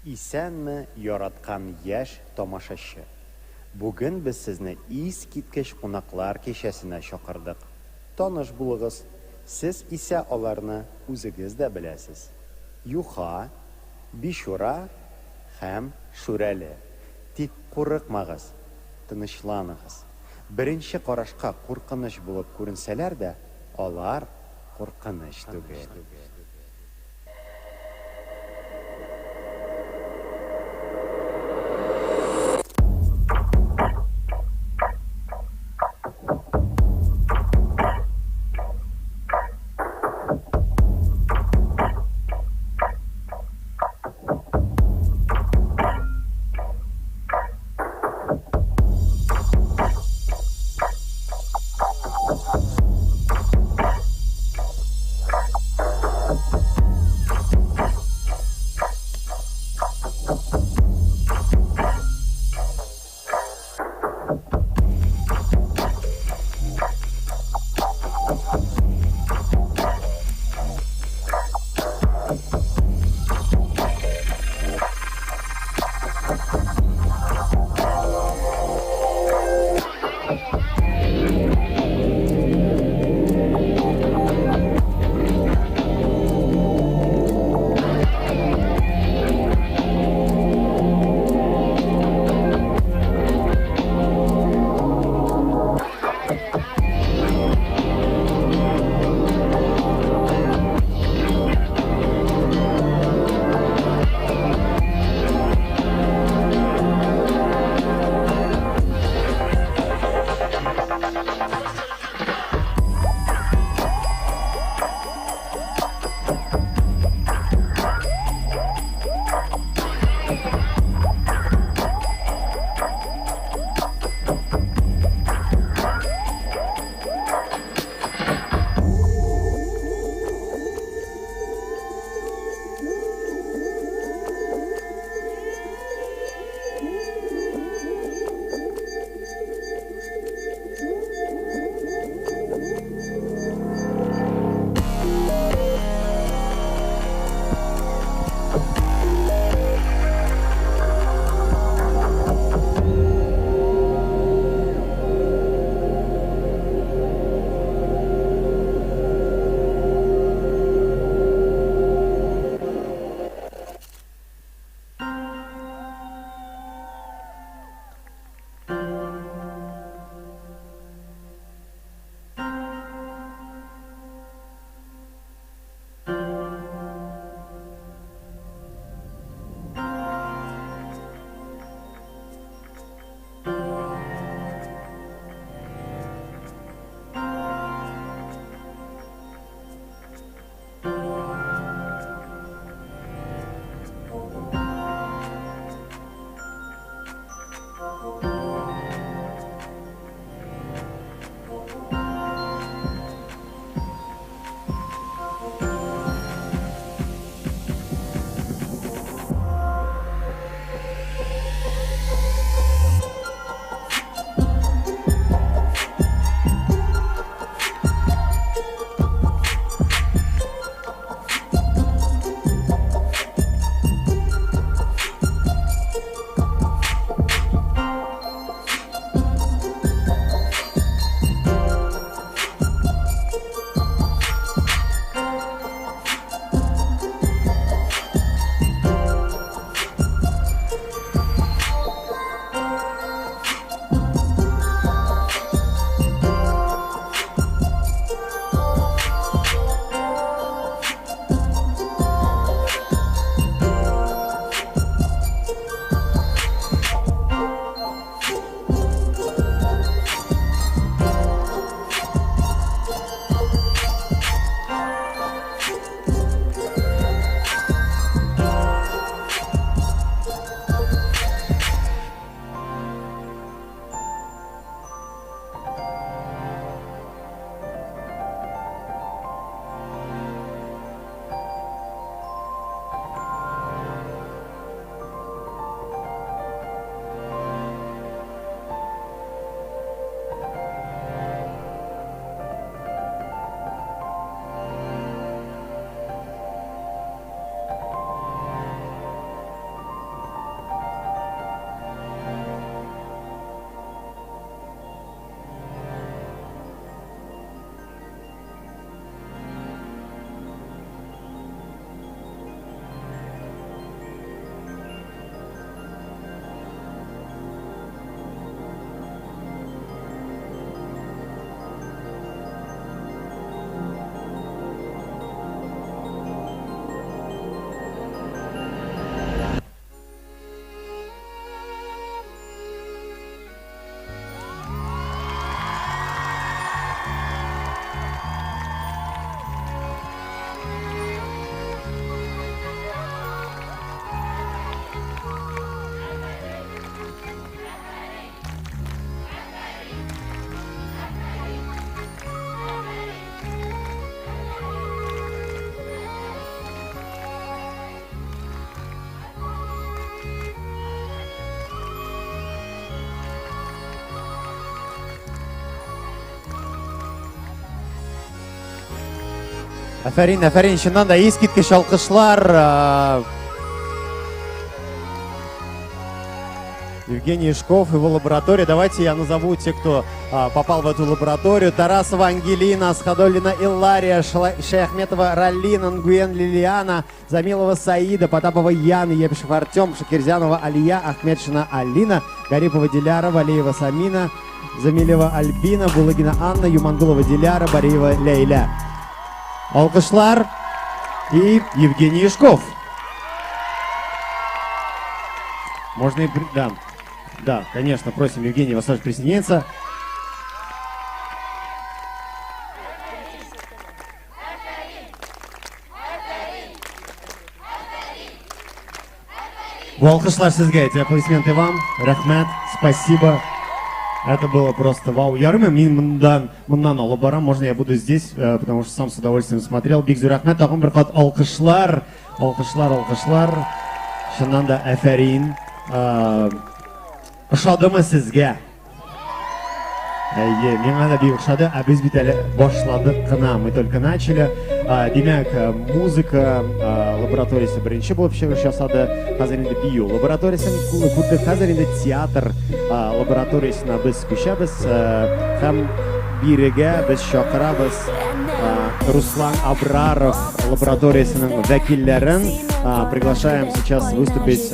Исәнме, яраткан яшь тамашачы! Бүген без сезне искиткеч кунаклар кичәсенә чакырдык. Таныш булыгыз, сез исә аларны үзегез дә беләсез. Юха, Бичура һәм Шүрәле. Тик курыкмагыз, тынычланыгыз. Беренче карашка куркыныч булып күренсәләр дә, алар куркыныч түгел. Афәрин, афәрин, чыннан да искиткеч алкышлар. Евгений Ишков, его лаборатория. Давайте я назову тех, кто попал в эту лабораторию. Тарасова Ангелина, Асхадолина Иллария, Шаяхметова Ралина, Нгуен Лилиана, Замилова Саида, Потапова Яна, Епишев Артем, Шакирзянова Алия, Ахмедшина Алина, Гарипова Диляра, Валеева Самина, Замилева Альбина, Булыгина Анна, Юмангулова Диляра, Бариева Лейля. Алкышлар и Евгений Ишков. Можно и... Да, да, конечно, просим Евгения вас тоже присоединиться. Бу алкышлар сезгә, эти аплодисменты вам. Рәхмәт, спасибо. Это было просто вау. Ярыймы, мин моннан алып барам, можно я буду здесь, потому что сам с удовольствием смотрел. Бик зур рәхмәт, тагын бер кат алкышлар, алкышлар, алкышлар. Чыннан да афәрин. Ошадымы сезгә? Әйе, миңа да бик ошады, ә без бит әле башладык кына, мы только начали. Димәк, музыка лабораториясе беренче булып чыгыш ясады. Хәзер инде бию лабораториясен күрдек. Хәзер инде театр лабораториясенә без күчәбез. Һәм бирегә без чакырабыз Руслан Абраров лабораториясенең вәкилләрен. Приглашаем сейчас выступить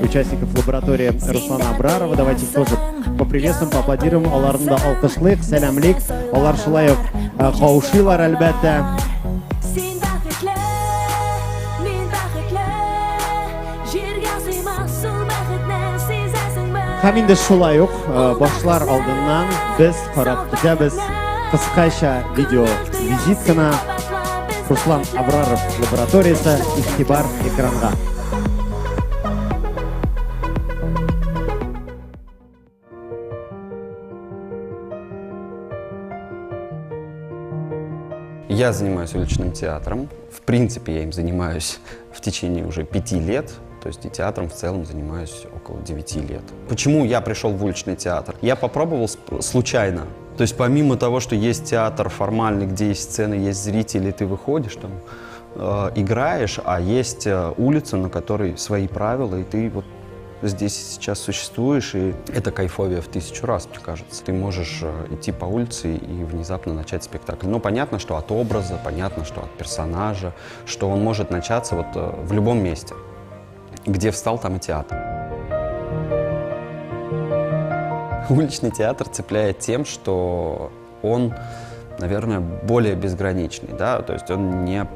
участников лаборатории Руслана Абрарова. Давайте их тоже поприветствуем, поаплодируем. Аларны да алкышлыйк, сәламлик. Алар шулай ук каушыйлар, әлбәттә. Син бәхетле, мин бәхетле, җиргә сыймас ул бәхетне сизәсеңме? Һәм инде шулай ук башлар алдыннан без карап китәбез кыскача видео визитканы. Руслан Абраров лабораториясе, игътибар экранга. Я занимаюсь уличным театром. В принципе, я им занимаюсь в течение уже 5 лет. То есть и театром в целом занимаюсь около 9 лет. Почему я пришел в уличный театр? Я попробовал случайно. То есть помимо того, что есть театр формальный, где есть сцена, есть зрители, ты выходишь там, играешь, а есть улица, на которой свои правила, и ты вот здесь сейчас существуешь, и это кайфовее в 1000 раз, мне кажется. Ты можешь идти по улице и внезапно начать спектакль. Но понятно, что от образа, понятно, что от персонажа, что он может начаться вот в любом месте. Где встал, там и театр. Уличный театр цепляет тем, что он, наверное, более безграничный, да, то есть он не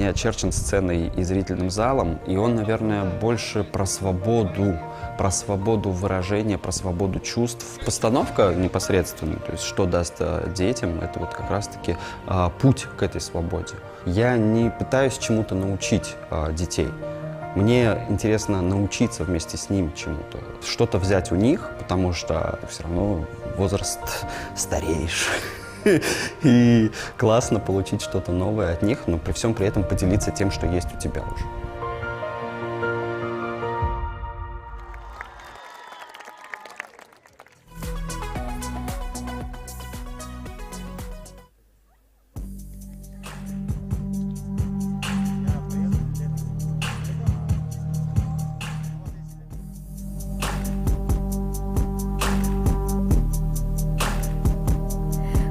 очерчен сценой и зрительным залом, и он, наверное, больше про свободу выражения, про свободу чувств. Постановка непосредственно, то есть что даст детям, это вот как раз-таки путь к этой свободе. Я не пытаюсь чему-то научить детей. Мне интересно научиться вместе с ними чему-то, что-то взять у них, потому что все равно возраст стареешь. И классно получить что-то новое от них, но при всем при этом поделиться тем, что есть у тебя уже.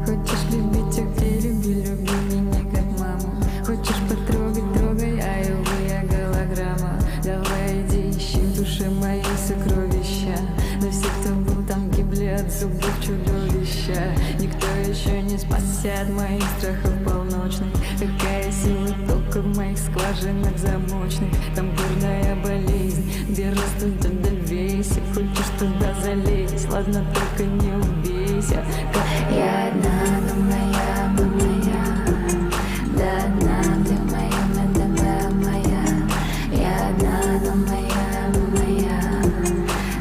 Хочешь любить, окей, люби, люби меня как маму. Хочешь потрогать, трогай, а увы, я голограмма. Давай иди, ищи в душе мои сокровища. Но все, кто был там, гибли от зубов чудовища. Никто еще не спасся от моих страхов полночных. Какая сила тока в моих скважинах замочных. Там горная болезнь, где растут эдельвейсы. Хочешь туда залезть, ладно, только не убейся. Я одна, но моя, моя. Да одна, ты моя, моя, моя. Я одна, но моя, моя.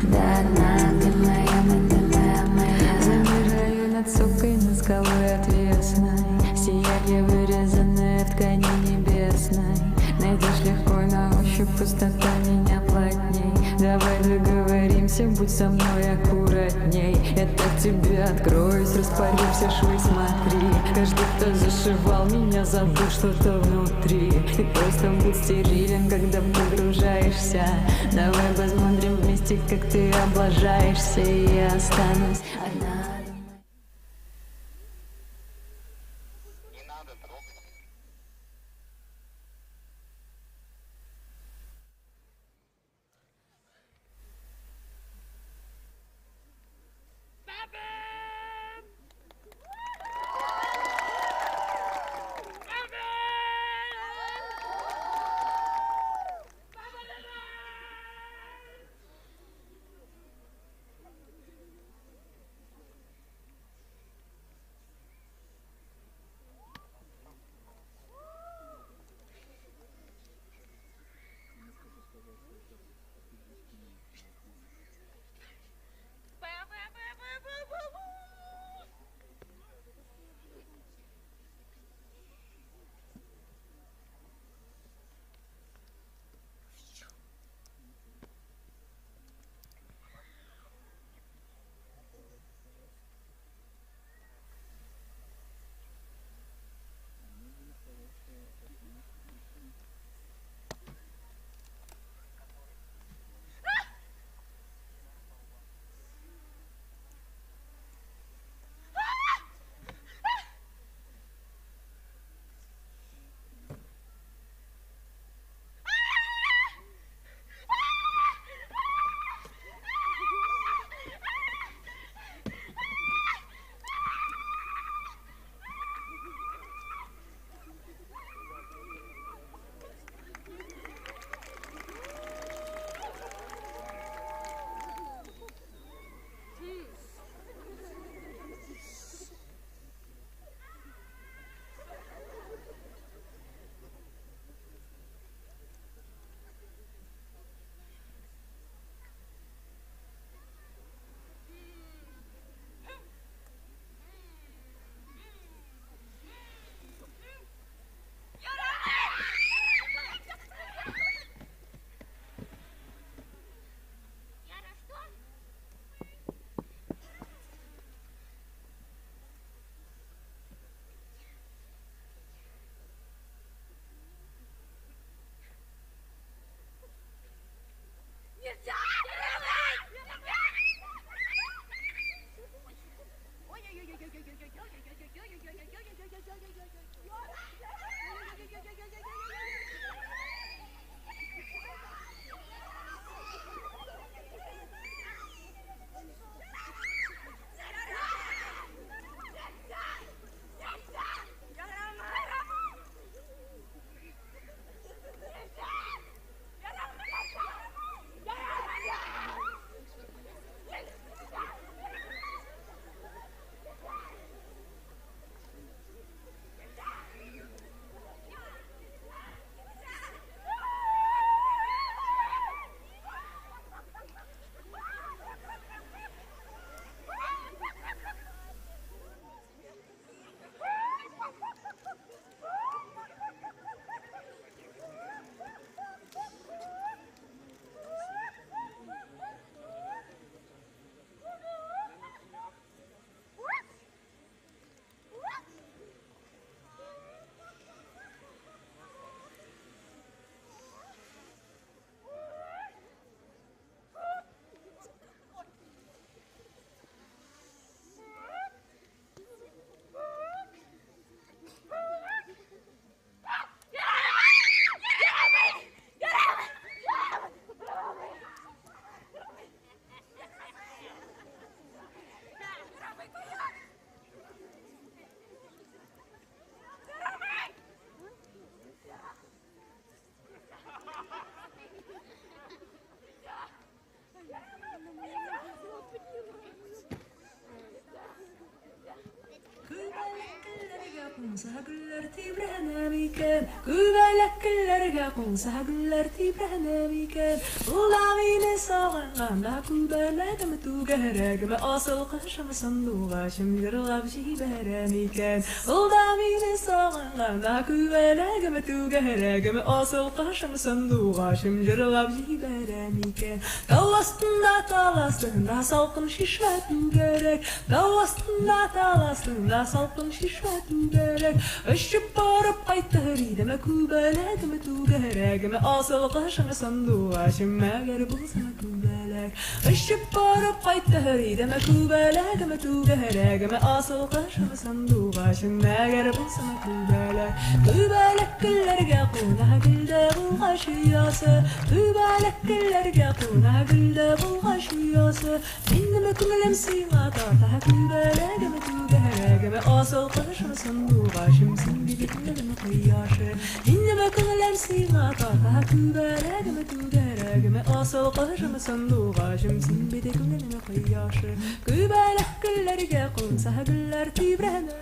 Да одна, ты моя, моя, моя. Замираю над сопкой, над скалой отвесной. Сияние, вырезанное в ткани небесной. Найдешь легко на ощупь, пустота меня плотней. Давай договоримся, будь со мной аккуратней. Я так тебе откроюсь, распорю все швы, смотри. Каждый, кто зашивал меня, забыл что-то внутри. Ты просто будь стерилен, когда погружаешься. Давай посмотрим вместе, как ты облажаешься. И я останусь одна. Кунса гөлләр тибрәнә микән? Күбәләк гөлләргә кунса гөлләр тибрәнә микән? Ул да мине сагынганда күбәләгем түгәрәгем асыл кошым сандугачым җырлап җибәрә микән? Ул да мине сагынганда күбәләгем түгәрәгем асыл кошым сандугачым җырлап җибәрә микән? Тау астында, тал астында салкын чишмә түгәрәк. Тау астында, тал астында салкын чишмә түгәрәк. Очып барып кайтыр идем күбәләгем түгәрәгем асыл кошым сандугачым мәгәр булса күбәләк. Очып барып кайтыр идем күбәләгем түгәрәгем асыл кошым сандугачым мәгәр булса күбәләк. Күбәләк гөлләргә куна гөлдә булгач оясы, күбәләк гөлләргә куна гөлдә булгач оясы. Минем күңелем сиңа тарта күбәләгем түгәрәгем асыл кошым сандугачым син бит күңелем кояшы. Минем күңелем сиңа тарта күбәләгем түгәрәгем асыл кошым сандугачым син бит күңелем кояшы. Күбәләк гөлләргә кунса гөлләр тибрәнә.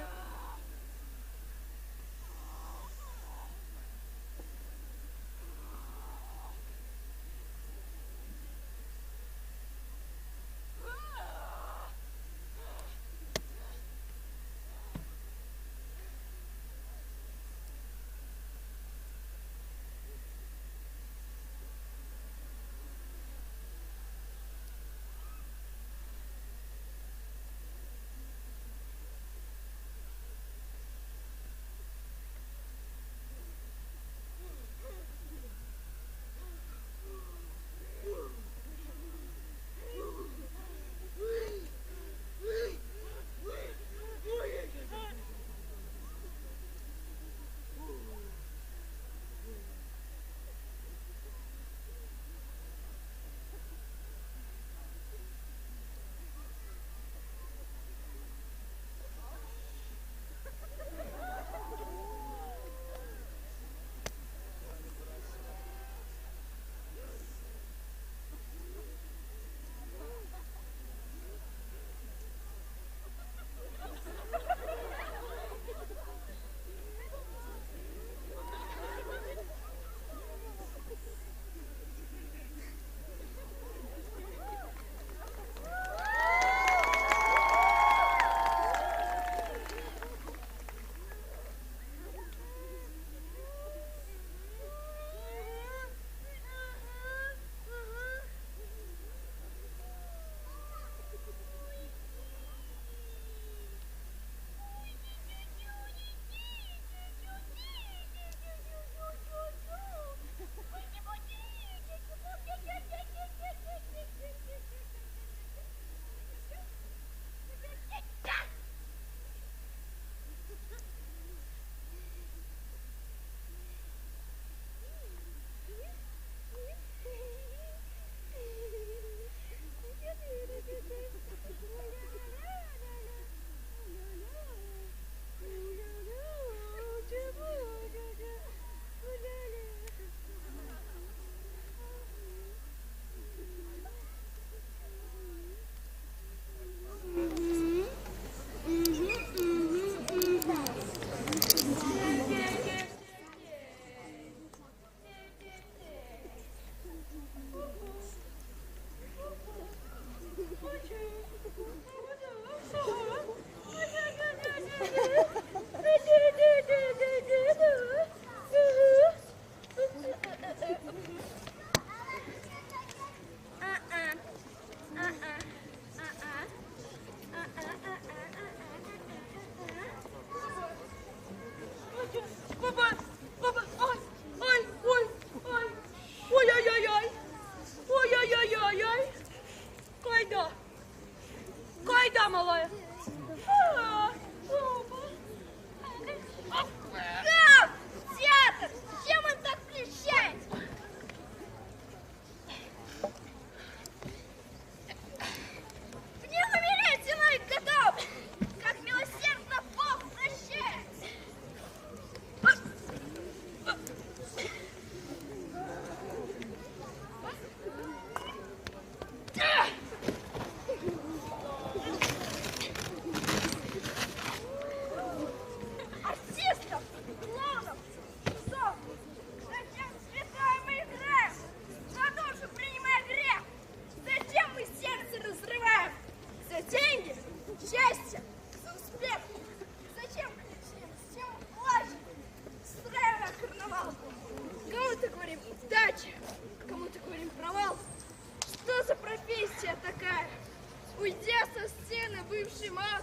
Бывший маг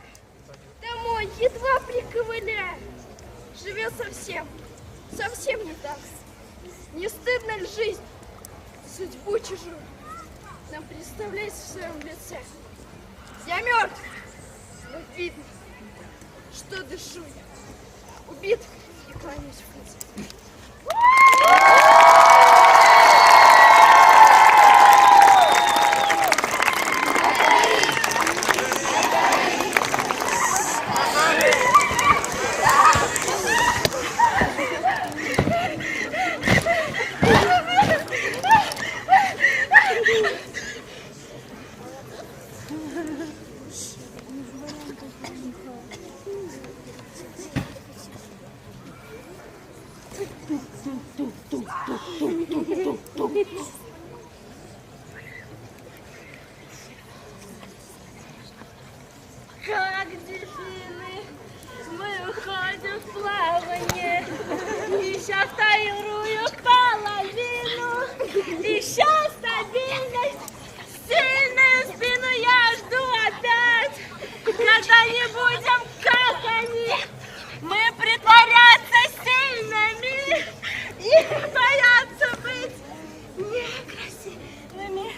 домой едва приковыляя. Живет совсем, совсем не так. Не стыдно ли жизнь, судьбу чужую нам представлять в своем лице? Я мертв, но видно, что дышу я. Убит и кланяюсь в конце. Как дельфины, мы уходим в плавание, еще вторую половину, еще стабильность, сильную спину я жду опять, когда не будем как они, мы притворяться сильными и бояться быть некрасивыми.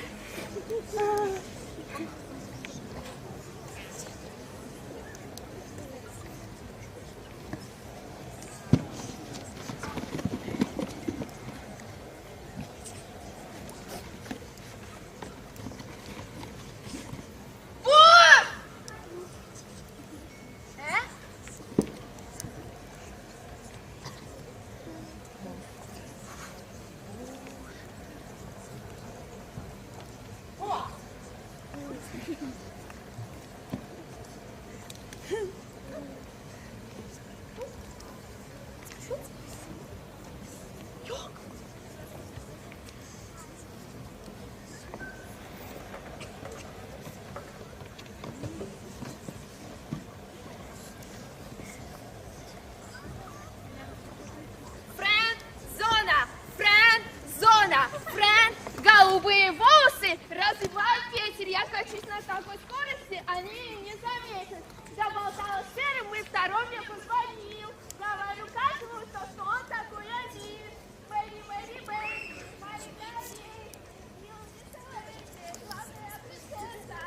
Голубые волосы развивают ветер. Я качусь на такой скорости, они не заметят. Заболтала с серым, и второй мне позвонил. Говорю, как круто, что он такой один. Мэри, Мэри, Мэри, Мэри, Мэри. Главная принцесса.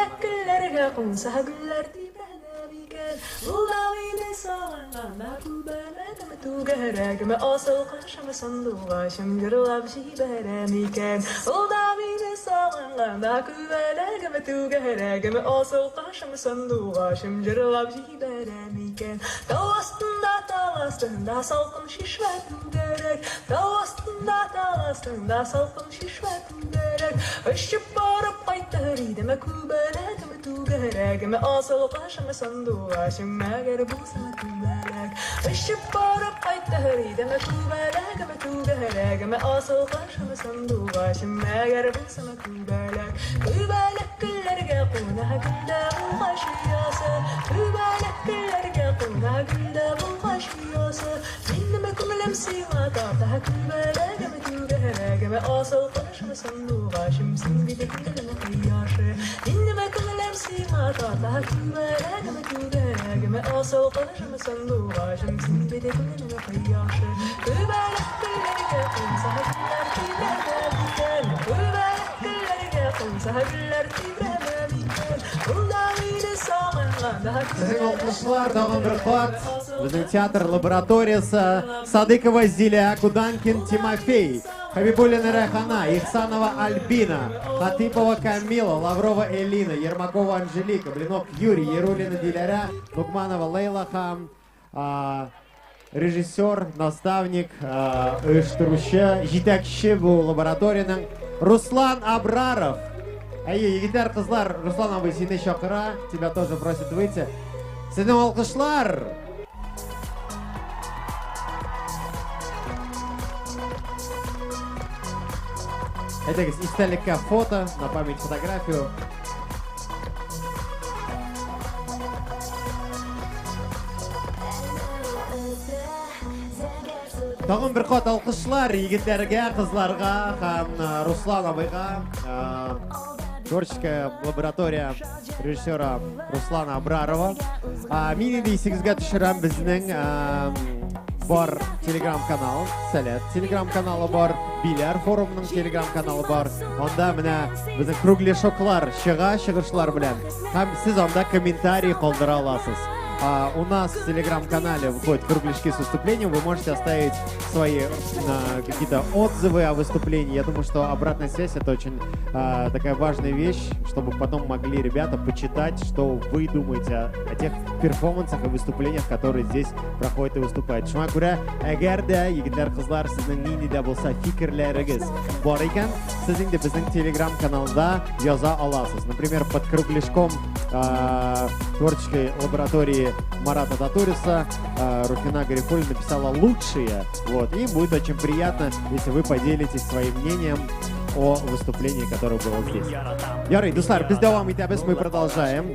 Күбәләк гөлләргә кунса гөлләр тибрәнә микән? Ул да мине сагынганда күбәләгем түгәрәгем асыл кошым сандугачым җырлап җибәрә микән? Ул да мине сагынганда күбәләгем түгәрәгем асыл кошым сандугачым җырлап җибәрә микән? Тау астында, тал астында салкын чишмә түгәрәк. Тау астында, тал астында салкын чишмә түгәрәк. Очып барып кайтыр идем күбәләгем түгәрәгем асыл кошым сандугачым мәгәр булса күбәләк. Очып барып кайтыр идем күбәләгем түгәрәгем асыл кошым сандугачым мәгәр булса күбәләк. Күбәләк гөлләргә куна гөлдә булгач оясы. Күбәләк гөлләргә куна гөлдә булгач оясы. Минем күңелем сиңа тарта күбәләгем түгәрәгем асыл кошым сандугачым син бит күңелем кояшы. Минем күңелем сиңа тарта күбәләгем түгәрәгем асыл кошым сандугачым син бит күңелем кояшы. Күбәләк гөлләргә кунса гөлләр тибрәнә микән? Күбәләк гөлләргә кунса гөлләр тибрәнә микән? Ул да мине сагынганда Сезнең алкышлар тагын бер кат. Безнең театр лабораториясе Садыкова Зиля, Куданкин Тимофей, Хабибуллина Райхана, Ихсанова Альбина, Хатипова Камила, Лаврова Элина, Ермакова Анжелика, Блинов Юрий, Ярулина Диляра, Нугманова Лейла һәм режиссер, наставник, оештыручы, җитәкче бу лабораториянең Руслан Абраров. Әйе, егетләр, кызлар, Руслан абый сине чакыра, тебя тоже просит выйти. Сезнең алкышлар! Әйдәгез, истәлеккә фото, на память фотографию. Тагын бер кат алкышлар егетләргә, кызларга һәм Руслан абыйга. Творческая лаборатория режиссера Руслана Абрарова. Мин инде исегезгә төшерәм, безнең бар телеграм-канал, Сәләт телеграм-каналы бар, Биләр форумының телеграм-каналы бар. Анда менә безнең кругляшоклар чыга, чыгышлар белән. Һәм сез анда комментарий калдыра аласыз. У нас в телеграм-канале выходят кругляшки с выступлением. Вы можете оставить свои какие-то отзывы о выступлении. Я думаю, что обратная связь — это очень такая важная вещь, чтобы потом могли ребята почитать, что вы думаете о тех перформансах и выступлениях, которые здесь проходят и выступают. Шуңа күрә, әгәр дә, егетләр, кызлар, сезнең нинди дә булса фикерләрегез бар икән, сез инде безнең телеграм-каналда яза аласыз. Например, под кругляшком творческой лаборатории Марата Татуриса Руфина Гарифуллина написала лучшие. Вот. И будет очень приятно, если вы поделитесь своим мнением о выступлении, которое было здесь. Ярый, дуслар, без дәвам итәбез, мы продолжаем.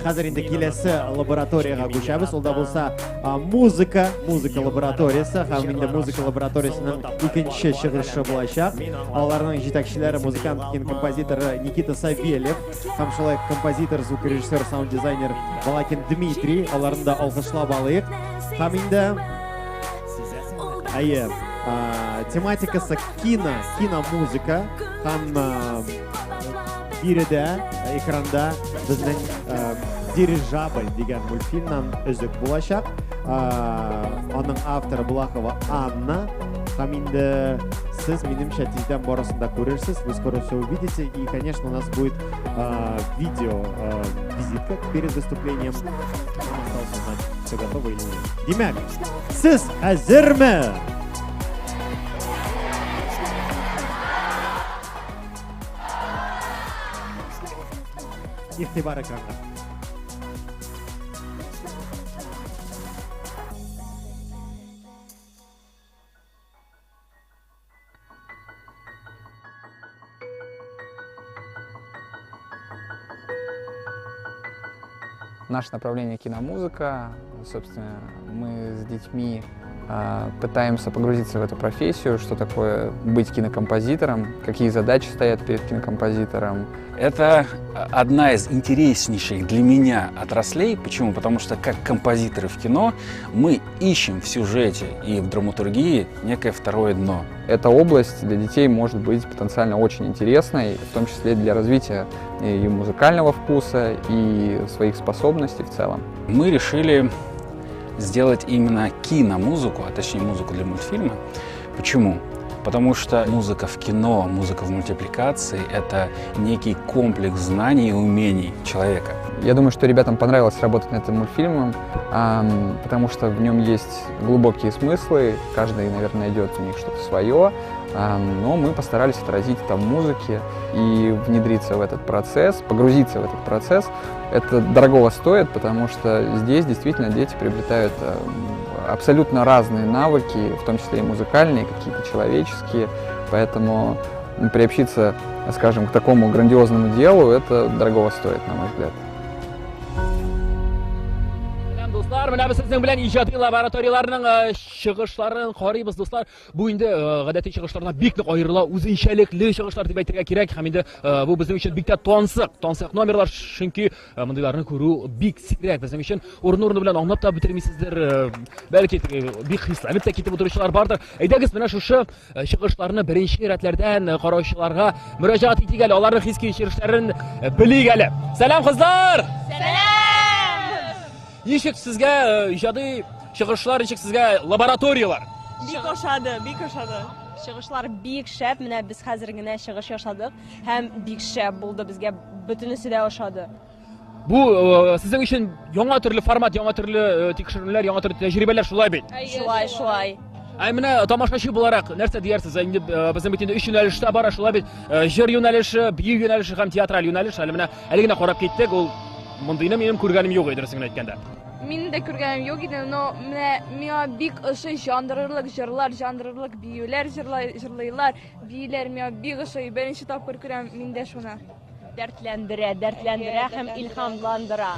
Хәзер инде киләсе лабораториягә күчәбез. Ул да булса музыка, музыка лабораториясе һәм инде музыка лабораториясенең икенче чыгышы булачак. Аларның җитәкчеләре музыкант, композитор Никита Савельев һәм шулай композитор, звукорежиссер, саунд-дизайнер Балакин Дмитрий. Аларны да алкышлап алыйк. Һәм инде әйе, тематикасы кино, киномузыка һәм биредә экранда безнең Дирижабль дигән мультфильмнан өзек булачак. Аның авторы Булахова Анна. Һәм инде сез, минемчә, тиздән барысын да күрерсез. Вы скоро все увидите. И, конечно, у нас будет видео, визитка перед выступлением. Нам осталось узнать, все готово или нет. Димәк, сез әзерме? Игътибар экранга. Наше направление киномузыка. Собственно, мы с детьми Пытаемся погрузиться в эту профессию, что такое быть кинокомпозитором, какие задачи стоят перед кинокомпозитором. Это одна из интереснейших для меня отраслей. Почему? Потому что как композиторы в кино мы ищем в сюжете и в драматургии некое второе дно. Эта область для детей может быть потенциально очень интересной, в том числе для развития и музыкального вкуса, и своих способностей в целом. Мы решили сделать именно киномузыку, а точнее музыку для мультфильма. Почему? Потому что музыка в кино, музыка в мультипликации — это некий комплекс знаний и умений человека. Я думаю, что ребятам понравилось работать над этим мультфильмом, потому что в нем есть глубокие смыслы, каждый, наверное, найдет у них что-то свое, но мы постарались отразить это в музыке и внедриться в этот процесс, погрузиться в этот процесс. Это дорогого стоит, потому что здесь действительно дети приобретают абсолютно разные навыки, в том числе и музыкальные, какие-то человеческие, поэтому приобщиться, скажем, к такому грандиозному делу, это дорогого стоит, на мой взгляд. Дуслар, менә без сезнең белән иҗади лабораторияләрнең чыгышларын карыйбыз, дуслар. Бу инде гадәти чыгышлардан бик нык аерыла, үзенчәлекле чыгышлар дип әйтергә кирәк. Һәм инде бу безнең өчен бик тә тансык, тансык номерлар, чөнки мондыйларны күрү бик сирәк безнең өчен. Урыны-урыны белән аңлап та бетермисездер, бәлки бик хисләнеп тә китеп утыручылар бардыр. Әйдәгез, менә шушы чыгышларны беренче рәтләрдән караучыларга мөрәҗәгать итик әле, аларның хис-кичерешләрен белик әле. Сәлам, кызлар! Сәлам! Ничек сезгә иҗади чыгышлар, ничек сезгә лабораториялар? Бик ошады, бик ошады. Чыгышлар бик шәп, менә без хәзер генә чыгыш ясадык һәм бик шәп булды, безгә бөтенесе дә ошады. Бу сезнең өчен яңа төрле формат, яңа төрле тикшеренүләр, яңа төрле тәҗрибәләр, шулай бит? Шулай, шулай. Ә менә тамашачы буларак нәрсә диярсез? Инде безнең бит инде өч юнәлештә бара, шулай бит? Җыр юнәлеше, бию юнәлеше һәм театраль юнәлеш. Әле менә әле генә карап киттек, ул мондыйны минем күргәнем юк иде, дөресен генә әйткәндә. Минем дә күргәнем юк иде, но менә миңа бик ошый җандырырлык җырлар, җандырырлык биюләр җырлыйлар, бииләр миңа бик ошый. Беренче тапкыр күрәм мин дә шуны. Дәртләндерә, дәртләндерә һәм илһамландыра.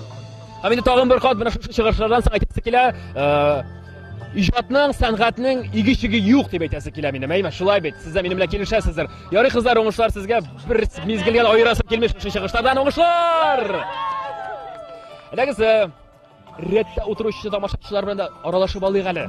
Һәм инде тагын бер кат менә шушы чыгышлардан соң әйтәсе килә, иҗатның, сәнгатьнең иге-чиге юк дип әйтәсе килә минем. Әйме, шулай бит? Сез дә минем белән килешәсездер. Ярый, кызлар, уңышлар сезгә. Бер мизгелгә аерасым килми шушы чыгышлардан. Уңышлар! Әйдәгез, рәттә утыручы тамашачылар белән дә аралашып алыйк әле.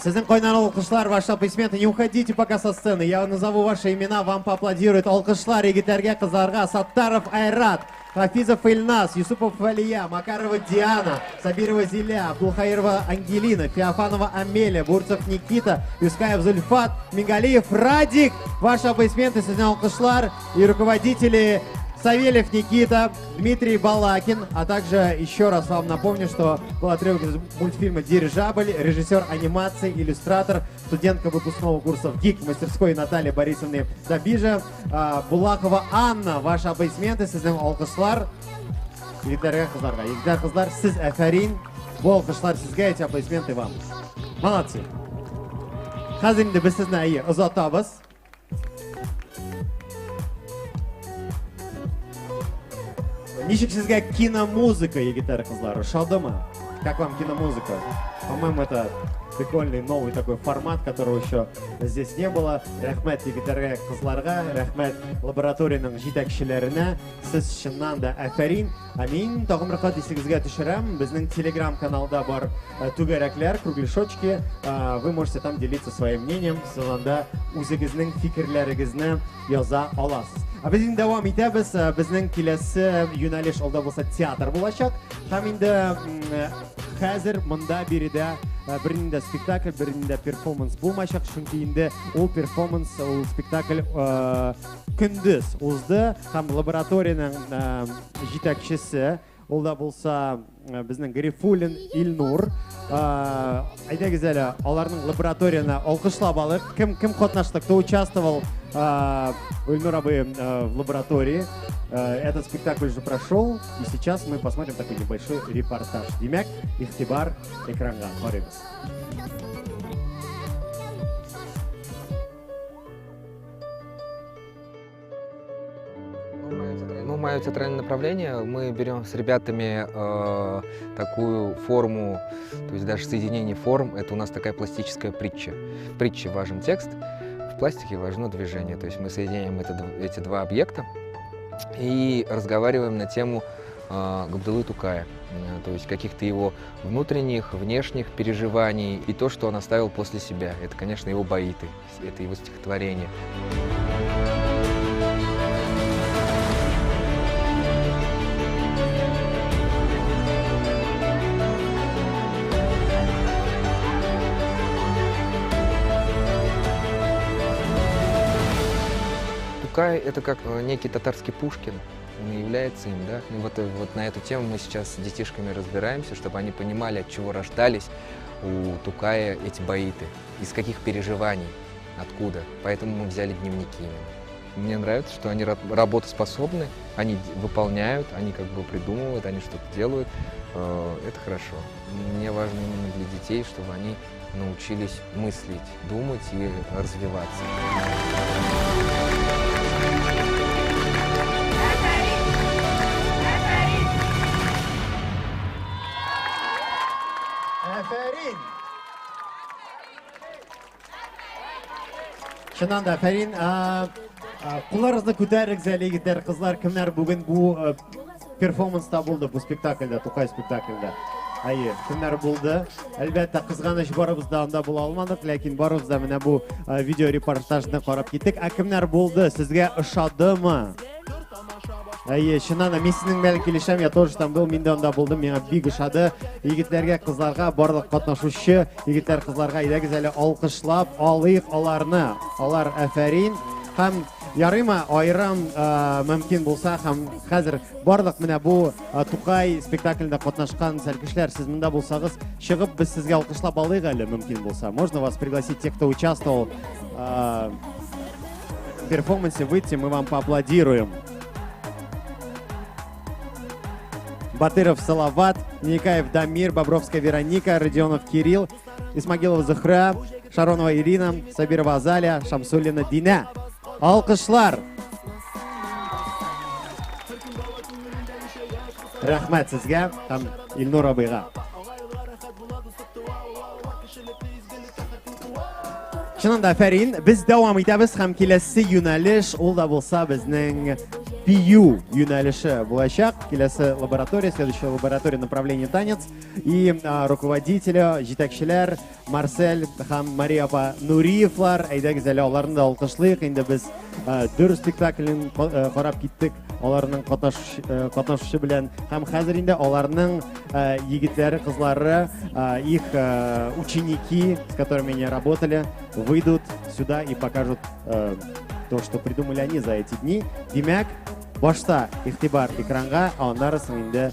Сезнең кайнар алкышлар, ваши аплодисменты. Не уходите пока со сцены. Я назову ваши имена, вам поаплодируют. Алкышлар, егетләргә, кызларга. Саттаров Айрат, Хафизов Ильнас, Юсупов Валия, Макарова Диана, Сабирова Зиля, Абдулхаирова Ангелина, Феофанова Амелия, Бурцев Никита, Юскаев Зульфат, Мингалиев Радик. Ваши аплодисменты, сезнең алкышлар и руководители Савельев Никита, Дмитрий Балакин, а также еще раз вам напомню, что был отрывок из мультфильма «Дирижабль», режиссер анимации, иллюстратор, студентка выпускного курса в ГИК мастерской Наталья Борисовны Добижа, Булахова Анна. Ваши аплодисменты, сезнең алкышлар. Егетләргә, кызларга. Егетләр, кызлар, сез афәрин. Бу алкышлар сезгә, эти аплодисменты вам. Молодцы. Хәзер инде без сезне әйе озатабыз. Ничек сезгә киномузыка, егетләр, кызлар, ошадымы? Как вам киномузыка? По-моему, это прикольный новый такой формат, которого еще здесь не было. Рәхмәт егетләргә, кызларга, рәхмәт лабораториянең җитәкчеләренә. Сез чыннан да афәрин. Ә мин тагын бер кат исегезгә төшерәм, безнең телеграм-каналда бар түгәрәкләр, кругляшочки. Вы можете там делиться своим мнением, сез анда үзегезнең фикерләрегезне яза аласыз. Ә без инде дәвам итәбез. Безнең киләсе юнәлеш алда булса театр булачак. Һәм инде хәзер монда биредә бернинди спектакль, бернинди перформанс булмаячак, чөнки инде ул перформанс, ул спектакль көндез узды һәм лабораториянең җитәкчесе ул да булса безнең Гарифуллин Илнур. Әйдәгез әле, аларның лабораторияне алкышлап алыйк. Кем кем катнашты, кто участвовал, Ильнур абый, в лаборатории? Этот спектакль уже прошел, и сейчас мы посмотрим такой небольшой репортаж. Димәк, игътибар экранга, карыйбыз. Ну, мое театральное направление, мы берем с ребятами такую форму, то есть даже соединение форм, это у нас такая пластическая притча. В притче важен текст, в пластике важно движение, то есть мы соединяем эти два объекта и разговариваем на тему Габдуллы Тукая, то есть каких-то его внутренних, внешних переживаний и то, что он оставил после себя. Это, конечно, его баиты, это его стихотворение. Тукай — это как некий татарский Пушкин, он и является им, да? И вот на эту тему мы сейчас с детишками разбираемся, чтобы они понимали, от чего рождались у Тукая эти баиты, из каких переживаний, откуда. Поэтому мы взяли дневники именно. Мне нравится, что они работоспособны, они выполняют, они как бы придумывают, они что-то делают. Это хорошо. Мне важно именно для детей, чтобы они научились мыслить, думать и развиваться. Афәрин! Чыннан да, афәрин. Кулларыгызны күтәрегез әле, егетләр, кызлар, кемнәр бүген бу перформанста булды, бу спектакльдә, Тукай спектакльдә? Әйе, кемнәр булды? Әлбәттә, кызганыч, барыбыз да анда була алмадык, ләкин барыбыз да менә бу видеорепортажны карап киттек. Ә кемнәр булды? Сезгә ошадымы? Әйе, чыннан да, мин сезнең белән килешәм, я тоже там был, мин дә анда булдым, миңа бик ошады. Егетләргә, кызларга, барлык катнашучы егетләр, кызларга әйдәгез әле алкышлап алыйк аларны. Алар афәрин. Һәм ярыймы, аерым мөмкин булса, һәм хәзер барлык менә бу Тукай спектаклендә катнашкан сәлкешләр, сез монда булсагыз, чыгып без сезгә алкышлап алыйк әле, мөмкин булса. Можно вас пригласить, тех, кто участвовал в перформансе, выйти, мы вам поаплодируем. Батыров Салават, Никаев Дамир, Бобровская Вероника, Родионов Кирилл, Исмагилова Зухра, Шаронова Ирина, Сабирова Азалия, Шамсулина Дина. Алкышлар! Рәхмәт сезгә һәм Илнур абыйга. Чыннан да, афәрин. Без дәвам итәбез һәм киләсе юнәлеш ул да булса безнең бию юнәлеше булачак. Киләсе лаборатория, следующая лаборатория направление танец. И руководителя, җитәкчеләр Марсель һәм Мария апа Нуриевлар. Әйдәгез әле аларны да алкышлыйк. Инде без Дөр спектаклен карап киттек аларның катнашучы белән. Һәм хәзер инде аларның егетләре, кызлары, их ученики, с которыми они работали, выйдут сюда и покажут то, что придумали они за эти дни. Димәк, башта игътибар экранга, ә аннары соң инде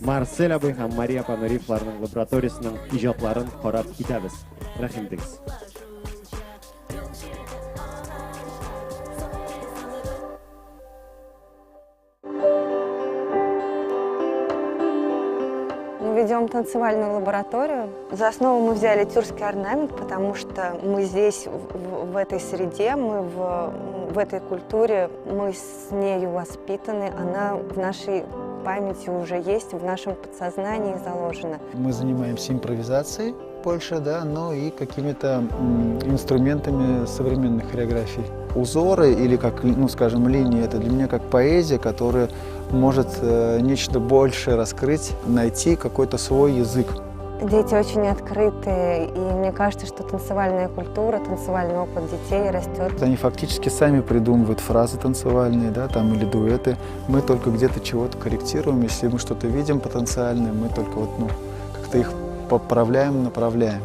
Марсель абый һәм Мария апа Нуриевларның лабораториясенең иҗатларын карап китәбез. Рәхим итегез. Мы ведем танцевальную лабораторию. За основу мы взяли тюркский орнамент, потому что мы здесь, в этой среде, мы в этой культуре, мы с нею воспитаны, она в нашей памяти уже есть, в нашем подсознании заложено. Мы занимаемся импровизацией больше, да, но и какими-то инструментами современной хореографии. Узоры или, как, ну, скажем, линии – это для меня как поэзия, которая может нечто большее раскрыть, найти какой-то свой язык. Дети очень открытые, и мне кажется, что танцевальная культура, танцевальный опыт детей растет. Они фактически сами придумывают фразы танцевальные, да, там, или дуэты. Мы только где-то чего-то корректируем, если мы что-то видим потенциальное, мы только вот, ну, как-то их поправляем, направляем.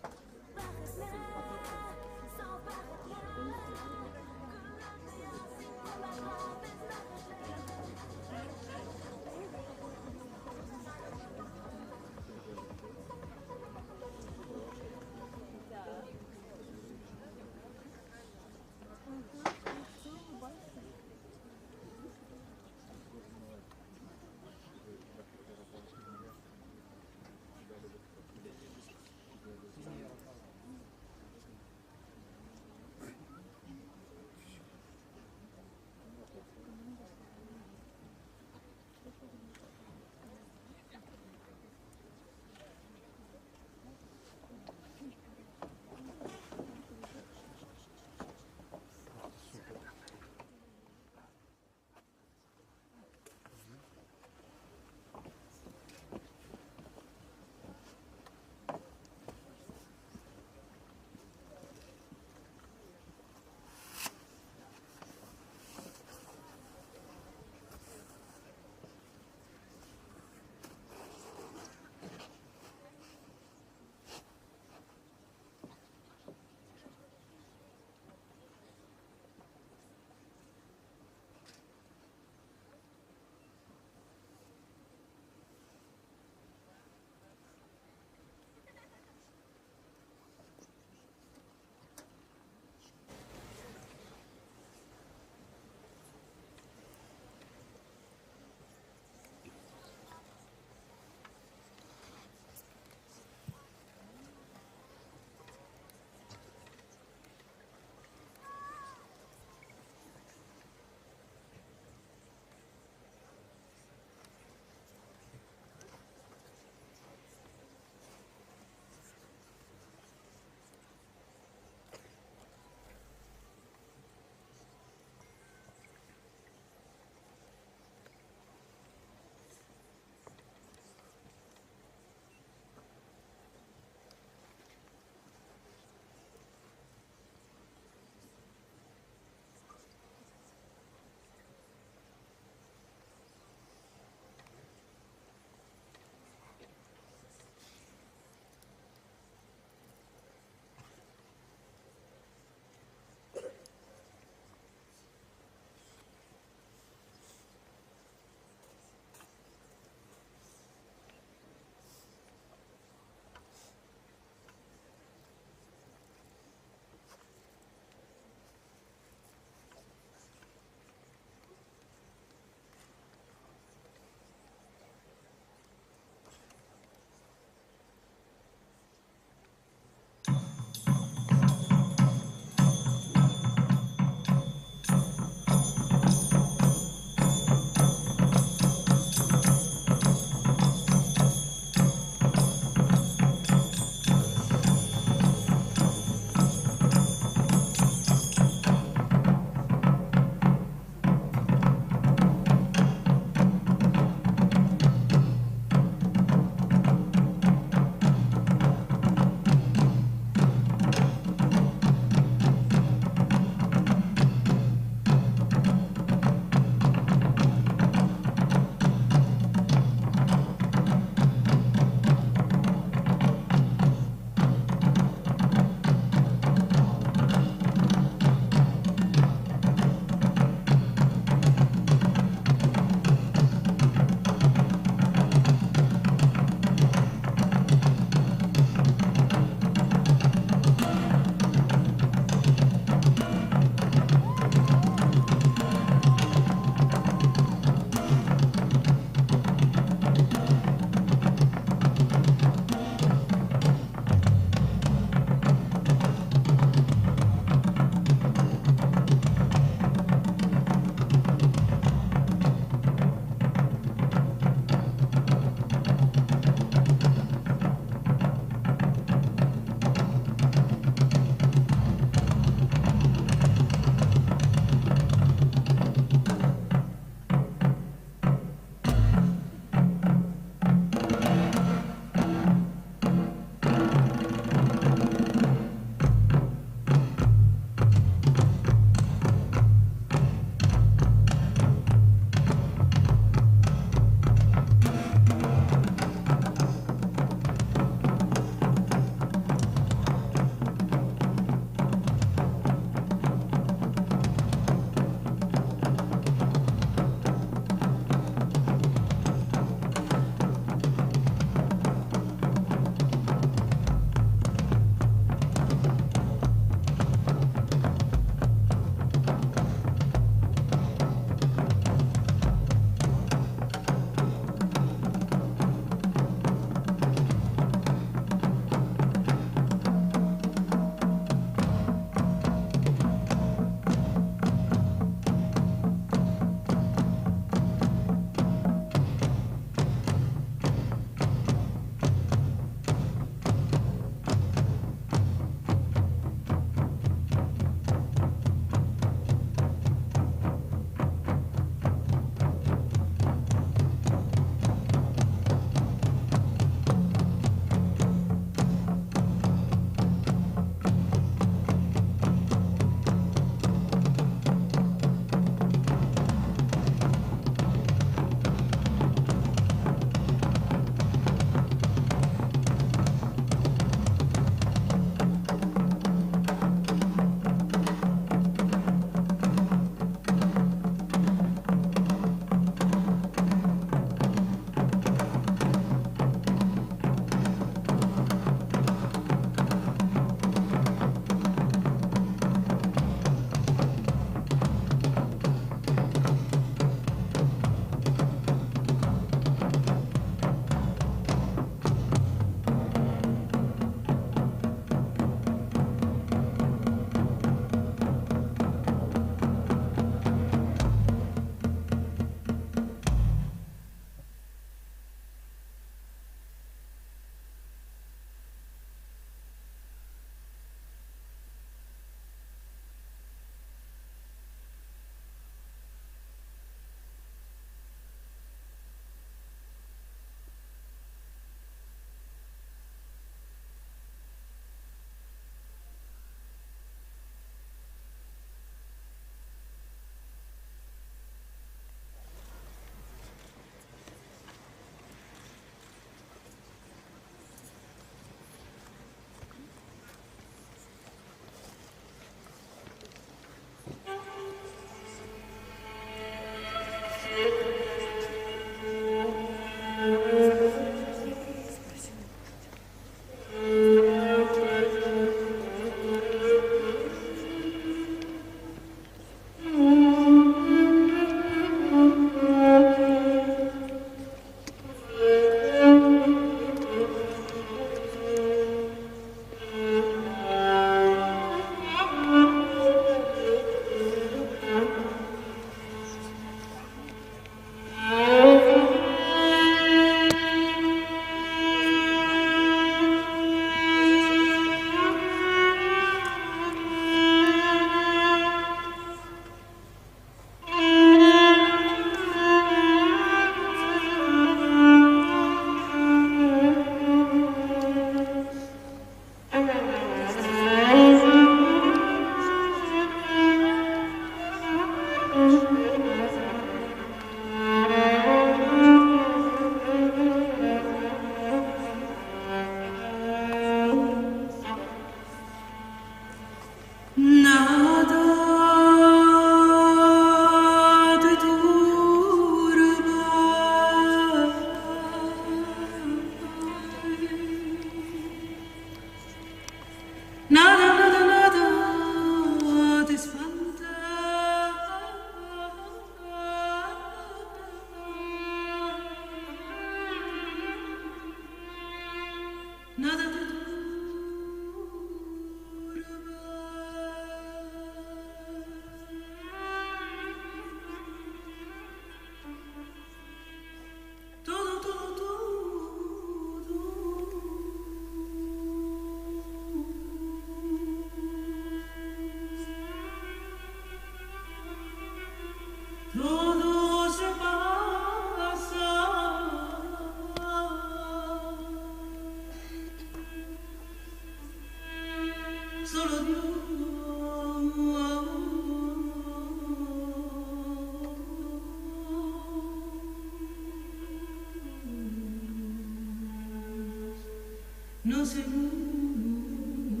No se muda,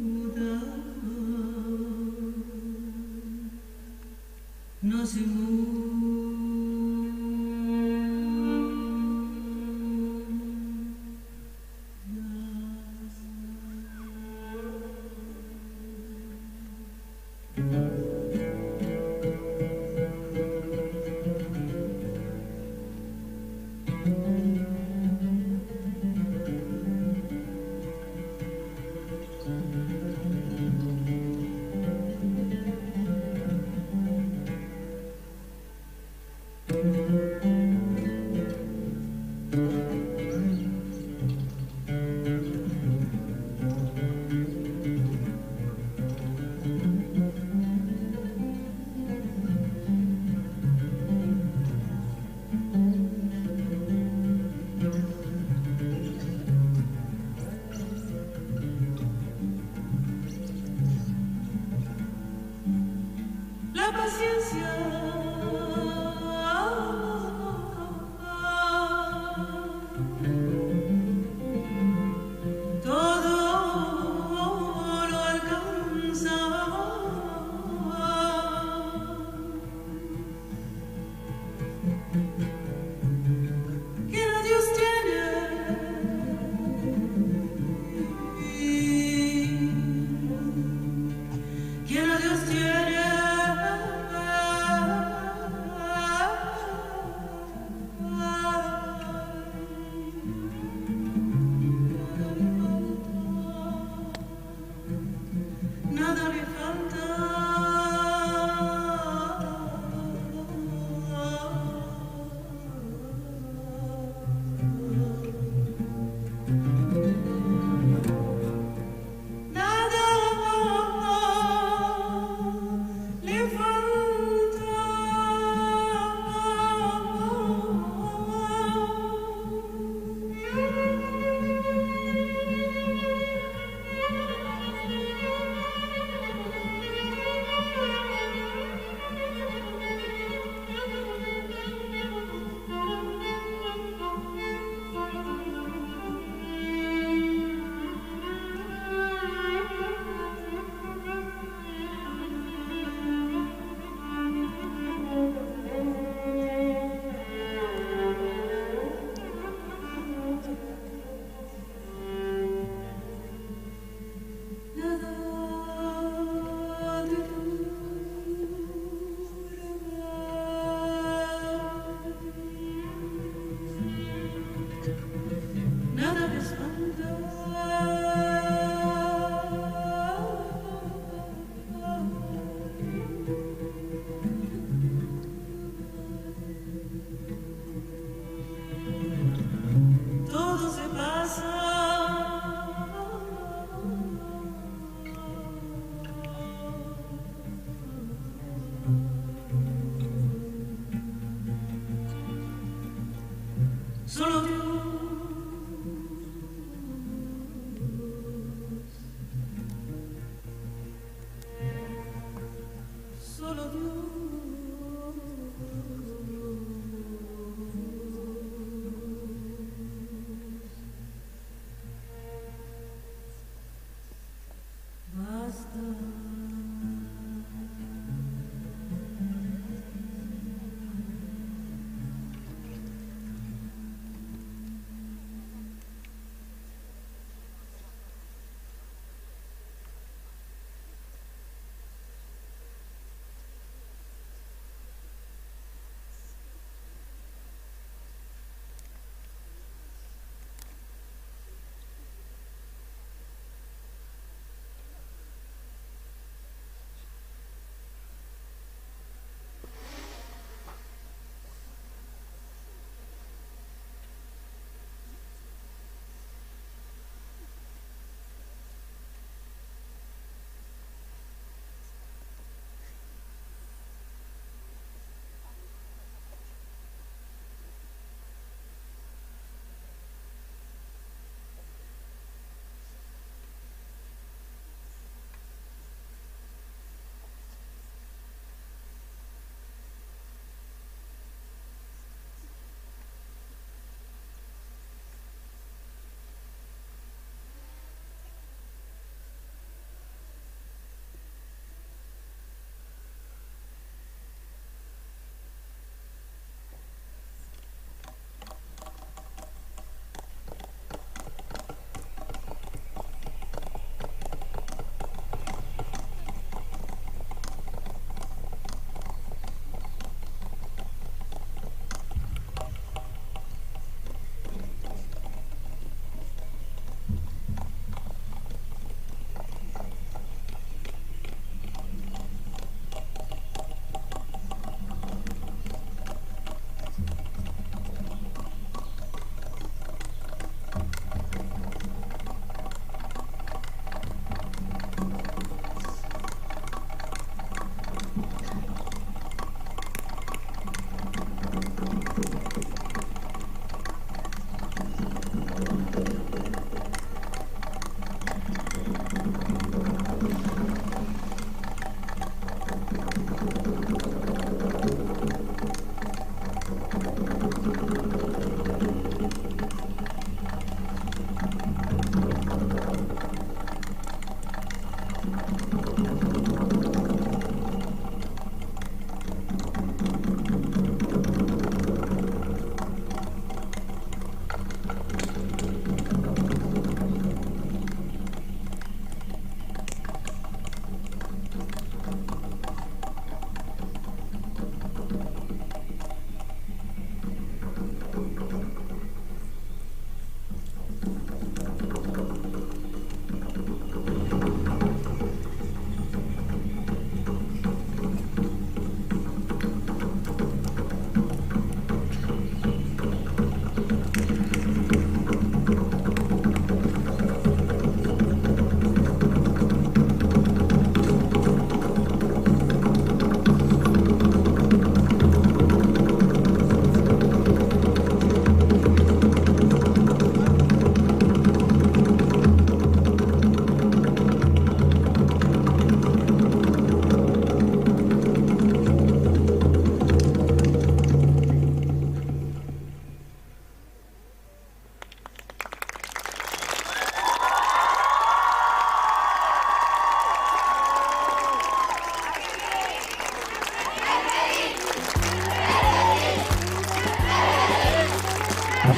no se muda.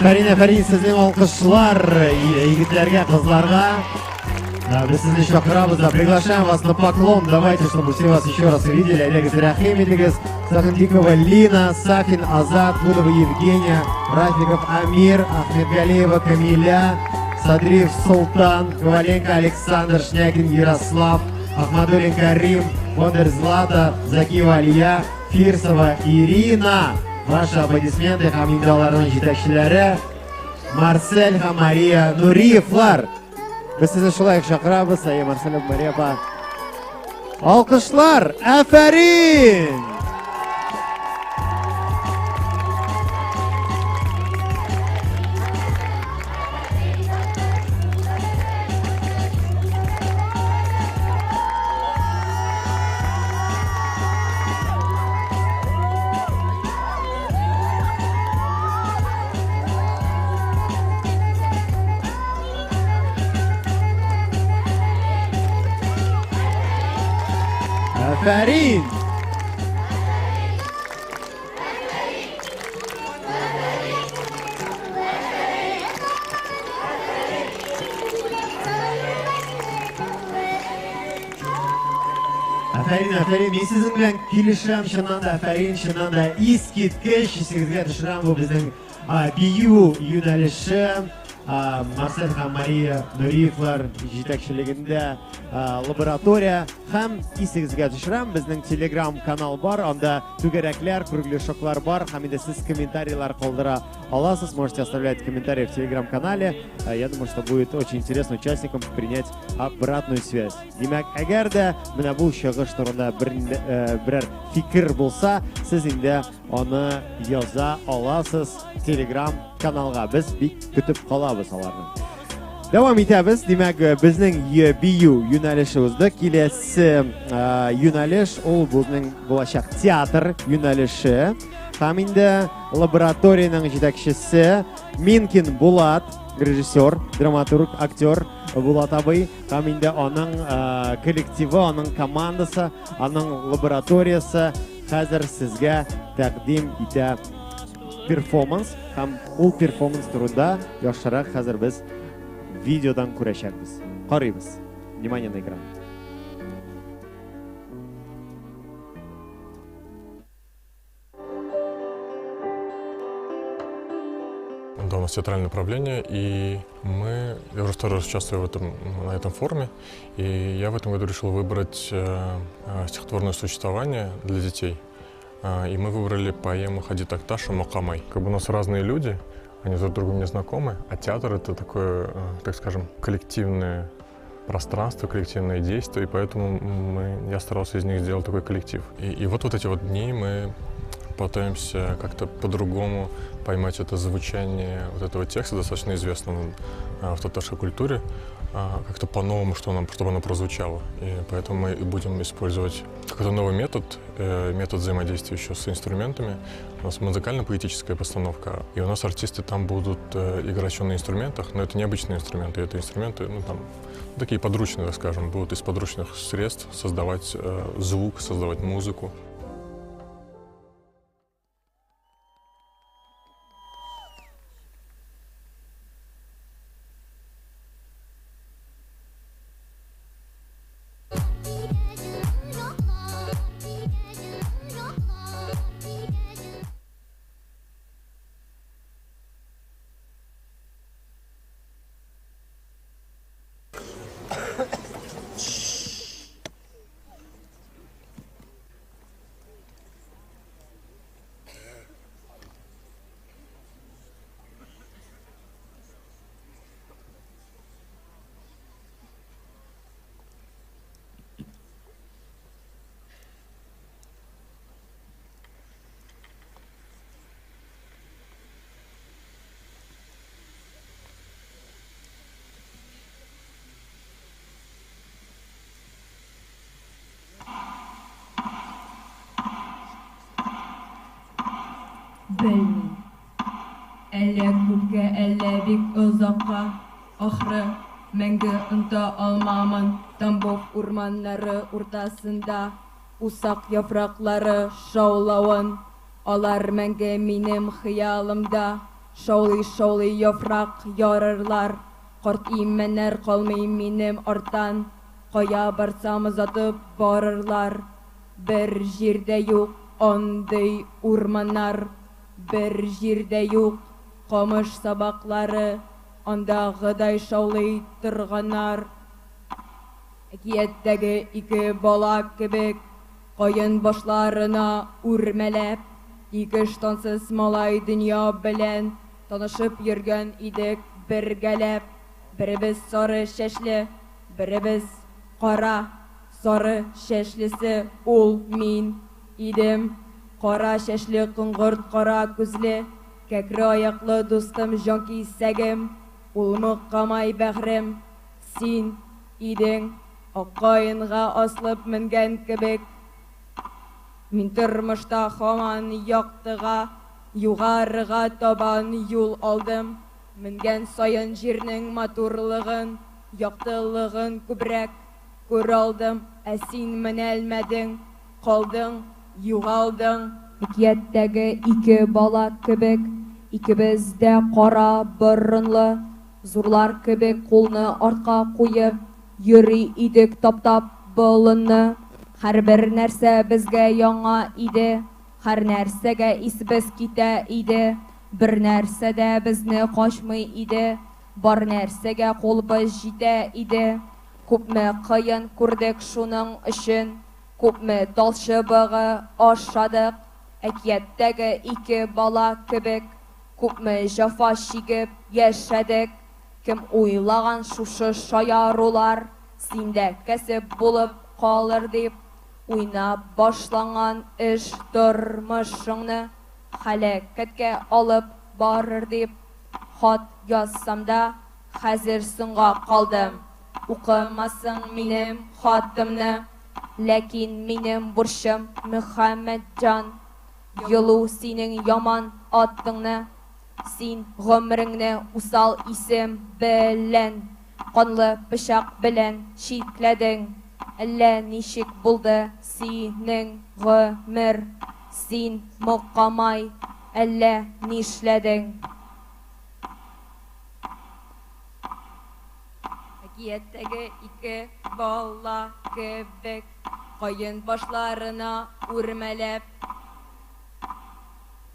Афәрин, афәрин, сезнең алкышлар егетләргә, кызларга. Без сезне чакырабыз да, приглашаем вас на поклон. Давайте, чтобы все вас еще раз увидели. Олег рәхим итегез, Сахандикова Лина, Сафин Азат, Гудова Евгения, Рафиков Амир, Ахмедгалиева Камиля, Садриев Султан, Коваленко Александр, Шнякин Ярослав, Ахмадуллин Карим, Бондарь Злата, Закиева Алия, Фирсова Ирина. Ваши аплодисменты һәм инде аларның җитәкчеләре Марсель һәм Мария Нуриевлар. Без сезне шулай ук чакырабыз, әйе, Марсель һәм Мария апа. Алкышлар, афәрин! Афәрин! Афәрин, афәрин, мин сезнең белән килешәм, чыннан да афәрин, чыннан да искиткеч, исегезгә төшерәм, бу безнең бию юнәлеше. Марсель һәм Мария Нуриевлар җитәкчелегендә лаборатория һәм исегезгә төшерәм, безнең телеграм канал бар, анда түгәрәкләр, кругляшоклар бар һәм инде сез комментарийлар калдыра аласыз, можете оставлять комментарии в телеграм-канале. Я думаю, что будет очень интересно участникам принять обратную связь. Димәк, әгәр дә менә бу чыгыш турында бер, берәр фикер булса, сез инде аны яза аласыз телеграм каналга. Без бик көтеп калабыз аларны. Дәвам итәбез. Димәк, безнең бию юнәлеше узды. Киләсе юнәлеш ул безнең булачак театр юнәлеше. Һәм инде лабораториянең җитәкчесе Минкин Булат, режиссер, драматург, актер Булат абый. Һәм инде аның коллективы, аның командасы, аның лабораториясе хәзер сезгә тәкъдим итә перформанс. Һәм ул перформанс турында яхшырак хәзер без видеодан күрәчәкбез. Карыйбыз. Внимание на экран. Да, у нас театральное направление, и мы, я уже второй раз участвую в этом, на этом форуме, и я в этом году решил выбрать стихотворное существование для детей. И мы выбрали поэму Хади Такташа «Мокамай». Как бы у нас разные люди, они друг с другом не знакомы, а театр — это такое, так скажем, коллективное пространство, коллективное действие, и поэтому я старался из них сделать такой коллектив. И вот эти вот дни мы пытаемся как-то по-другому поймать это звучание вот этого текста, достаточно известного в татарской культуре, как-то по-новому, чтобы оно прозвучало. И поэтому мы и будем использовать какой-то новый метод, метод взаимодействия еще с инструментами. У нас музыкально-поэтическая постановка, и у нас артисты там будут играть еще на инструментах, но это необычные инструменты, это инструменты, ну, там, такие подручные, так скажем, будут из подручных средств создавать звук, создавать музыку. Белмим. Әллә күпкә, әллә бик озакка, ахры, мәңге оныта алмамын Тамбов урманнары уртасында усак яфраклары шаулавын. Алар мәңге минем хыялымда. Шаулый-шаулый яфрак ярырлар. Карт имәннәр калмый минем арттан, Кая барсам озатып барырлар. Бер җирдә юк андый урманнар, Бер җирдә юк камыш сабаклары, Андагыдай шаулый торганнар. Әкияттәге ике бала кебек, Каен башларына үрмәләп, Ике ыштансыз малай дөнья белән Танышып йөргән идек бергәләп. Беребез сары чәчле, беребез кара. Сары чәчлесе ул мин идем. Кара чәчле, коңгырт кара күзле, Кәкре аяклы дустым, җанкисәгем, Ул Мокамай бәгърем, син идең. Ак каенга асылып менгән кебек, Мин тормышта һаман яктыга, Югарыга табан юл алдым. Менгән саен җирнең матурлыгын, Яктылыгын күбрәк күралдым. Ә син менәлмәдең, калдың, югалдың. Әкияттәге ике бала кебек, Икебез дә кара борынлы, Зурлар кебек кулны артка куеп, Йөри идек таптап болынны. Һәрбер нәрсә безгә яңа иде, Һәрнәрсәгә исебез китә иде. Бернәрсә дә безне качмый иде, Бар нәрсәгә кулыбыз җитә иде. Күпме кыен күрдек шуның өчен, Күпме тал чыбыгы ашадык. Әкияттәге ике бала кебек, Күпме җәфа чигеп яшәдек. Кем уйлаган шушы шаярулар Синдә кәсеп булып калыр дип. Уйнап башланган эш тормышыңны Һәлакәткә алып барыр дип. Хат язсам да, хәзер соңга калдым. Укымассың минем хатымны. Ләкин минем бурчым, Мөхәммәтҗан, Йолу синең яман атыңны. Син гомереңне усал исем белән, Канлы пычак белән чикләдең. Әллә ничек булды синең гомер, Син, Мокамай, әллә нишләдең? Әкияттәге ике бала кебек, Каен башларына үрмәләп,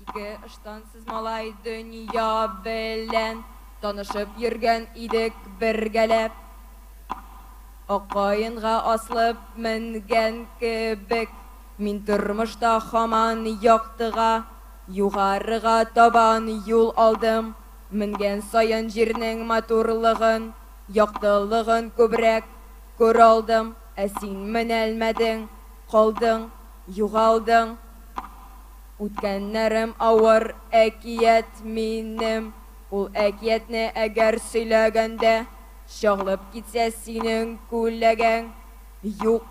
Ике ыштансыз малай дөнья белән Танышып йөргән идек бергәләп. Ак каенга асылып менгән кебек, Мин тормышта һаман яктыга, Югарыга табан юл алдым. Менгән саен җирнең матурлыгын, Яктылыгын күбрәк күралдым. Ә син менәлмәдең, калдың, югалдың. Үткәннәрем авыр әкият минем. Ул әкиятне әгәр сөйләгәндә, Чагылып китсә синең күләгәң. Юк,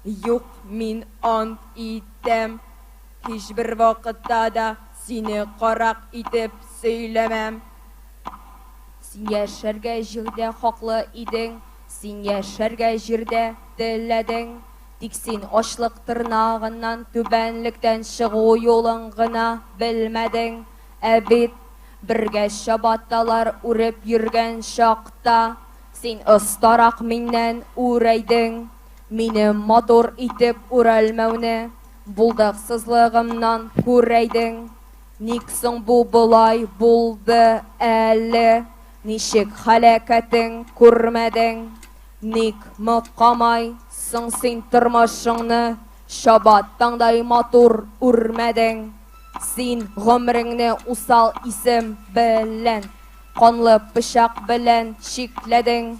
юк, мин ант итәм, Һичбер вакытта да сине карак итеп сөйләмәм. Син яшәргә җирдә хаклы идең, Син яшәргә җирдә теләдең. Тик син ачлык тырнагыннан түбәнлектән чыгу юлын гына белмәдең. Ә бит бергә чабаталар үреп йөргән чакта, син остарак миннән үрәйдең. Минем матур итеп үрәлмәүне булдыксызлыгымнан күрәйдең. Ник соң бу болай булды әле? Ничек һәлакәтең күрмәдең? Ник Мокамай соң син тормышыңны Чабатаңдай матур үрмәдең? Син гомереңне усал исем белән, Канлы пычак белән чикләдең.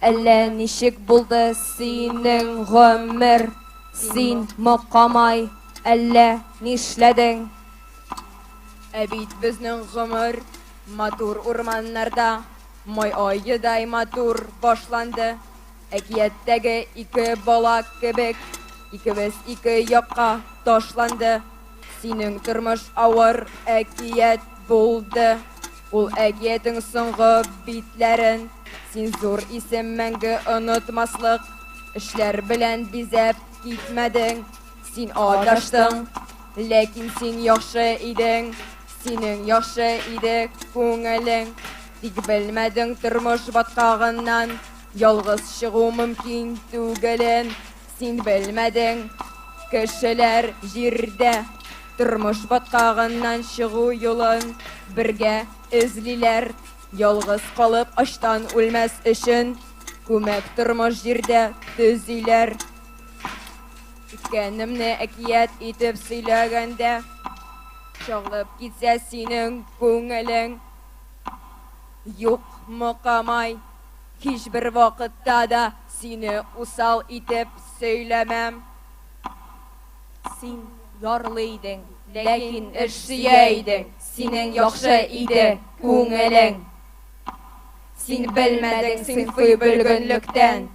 Әллә ничек булды синең гомер, Син, Мокамай, әллә нишләдең? Ә бит безнең гомер матур урманнарда Май аедай матур башланды. Әкияттәге ике бала кебек, Икебез ике якка ташланды. Синең тормыш авыр әкият булды. Ул әкиятең соңгы битләрен Син зур исем мәңге онытмаслык Эшләр белән бизәп китмәдең. Син адаштың, ләкин син яхшы идең. Синең яхшы иде күңелең, тик белмәдең тормыш баткагыннан ялгыз чыгу мөмкин түгелен. Син белмәдең, кешеләр җирдә тормыш баткагыннан чыгу юлын бергә эзлиләр. Ялгыз калып ачтан үлмәс өчен күмәк тормыш җирдә төзиләр. Үткәнемне әкият итеп сөйләгәндә чагылып китсә синең күңелең. Юк, Мокамай, һичбер вакытта да сине усал итеп сөйләмәм. Син ярлы идең, ләкин эш сөя идең, синең яхшы иде күңелең. Син белмәдең сыйнфый бөлгенлектән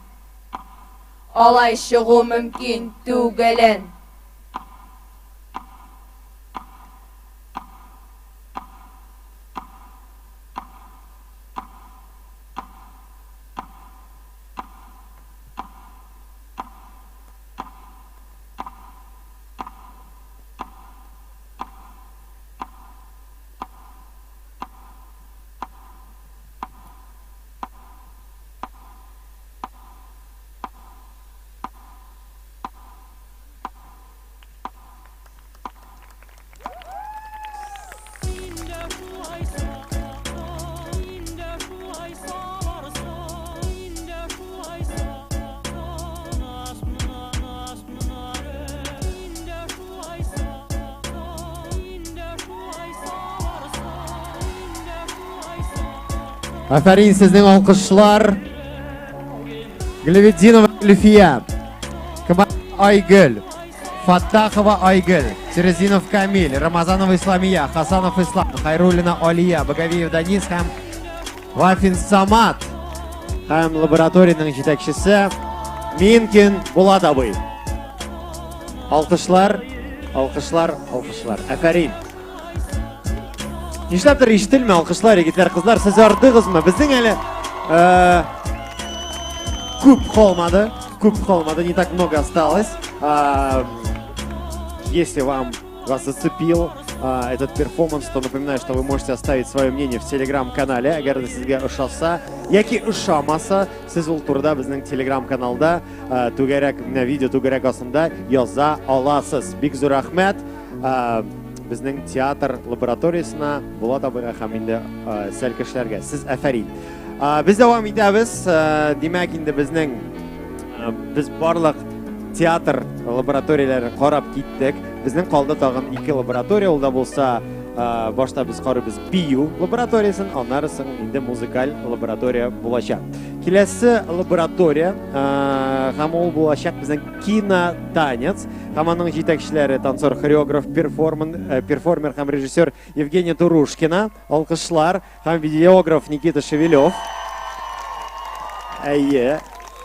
алай чыгу мөмкин түгелен. Афәрин, сезнең алкышлар. Глебетдинова Гөлфия, Айгөл, Фаттахова Айгөл, Терезинов Камиль, Рамазанова Исламия, Хасанов Ислам, Хайруллина Алия, Багавиев Данис һәм Вафин Самат һәм лабораториянең җитәкчесе Минкин Булат абый. Алкышлар, алкышлар, алкышлар. Афәрин. Нишләптер ишетелми алкышлар, егетләр, кызлар, сез ардыгызмы? Безнең әле күп калмады, күп калмады, не так много осталось. Если вас зацепил этот перформанс, то напоминаю, что вы можете оставить свое мнение в телеграм-канале. Әгәр дә сезгә ошаса яки ошамаса, сез ул турыда безнең телеграм-каналда түгәрәк, менә видео түгәрәк астында яза аласыз. Бик зур рәхмәт безнең театр лабораториясенә, Булат абыйга һәм инде сәлкешләргә. Сез афәрин. Без дәвам итәбез. Димәк, инде безнең без барлык театр лабораторияләрен карап киттек. Безнең калды тагын ике лаборатория. Ул да булса, башта без карыйбыз бию лабораториясен, аннары соң инде музыкаль лаборатория булачак. Киләсе лаборатория һәм ул булачак безнең кинотанец. Һәм аның җитәкчеләре танцор, хореограф, перформер һәм режиссер Евгения Турушкина, алкышлар, һәм видеограф Никита Шевелев. Әйе,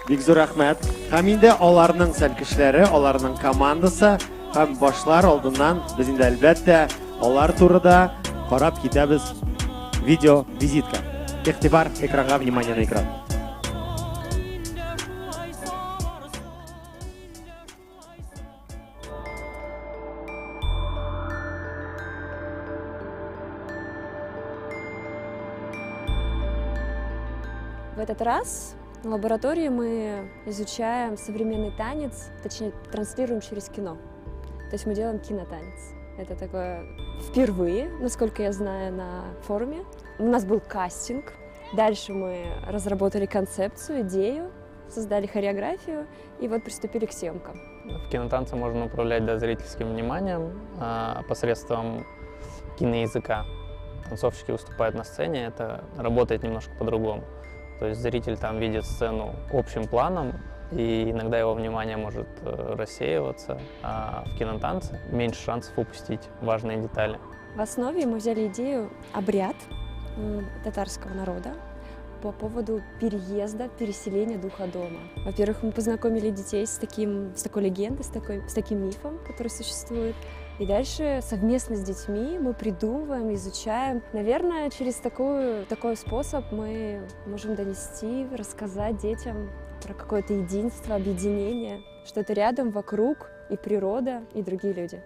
бик зур рәхмәт. Һәм инде аларның сәлкешләре, аларның командасы һәм башлар алдыннан без инде әлбәттә алар турыда карап китәбез видео визитка. Игътибар экранга, внимание на экран. В этот раз в лаборатории мы изучаем современный танец, точнее, транслируем через кино. То есть мы делаем кинотанец. Это такое впервые, насколько я знаю, на форуме. У нас был кастинг. Дальше мы разработали концепцию, идею, создали хореографию и вот приступили к съемкам. В кинотанце можно управлять, да, зрительским вниманием посредством киноязыка. Танцовщики выступают на сцене, это работает немножко по-другому. То есть зритель там видит сцену общим планом, и иногда его внимание может рассеиваться, а в кинотанце меньше шансов упустить важные детали. В основе мы взяли идею обряд татарского народа по поводу переезда, переселения духа дома. Во-первых, мы познакомили детей с такой легендой, с таким мифом, который существует. И дальше совместно с детьми мы придумываем, изучаем. Наверное, через такой способ мы можем донести, рассказать детям про какое-то единство, объединение, что это рядом, вокруг, и природа, и другие люди.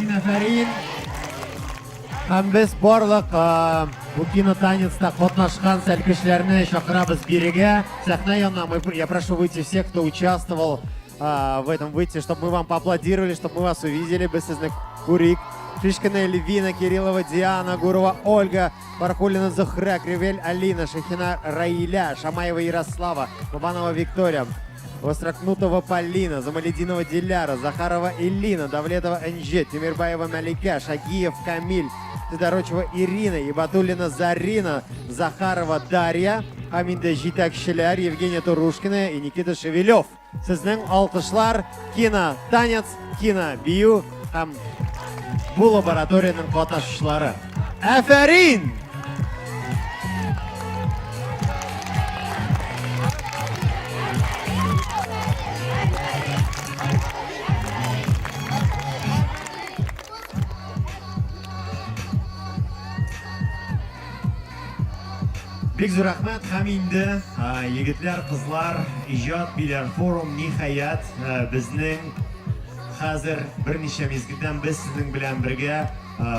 Афәрин, афәрин. Һәм без барлык бу кинотанецта катнашкан сәлкешләрне чакырабыз бирегә. Сәхнә янына мы, я прошу выйти всех, кто участвовал в этом, выйти, чтобы мы вам поаплодировали, чтобы мы вас увидели. Без сезне күрик. Шишкина Эльвина, Кириллова Диана, Гурова Ольга, Бархулина Зухра, Кривель Алина, Шахина Раиля, Шамаева Ярослава, Бабанова Виктория, Вострокнутова Полина, Замалединова Диляра, Захарова Элина, Давлетова Энже, Тимирбаева Малика, Шагиев Камиль, Сидорочева Ирина, Ибатуллина Зарина, Захарова Дарья, Аминда җитәкчеләр Евгения Турушкина и Никита Шевелев. Сезнең алкышлар кино танец, кино бию һәм бу лабораториянең катнашучылары. Афәрин! Бик зур рәхмәт һәм инде егетләр, кызлар, иҗат биләр форум ниһаять безнең хәзер берничә мизгелдән без сезнең белән бергә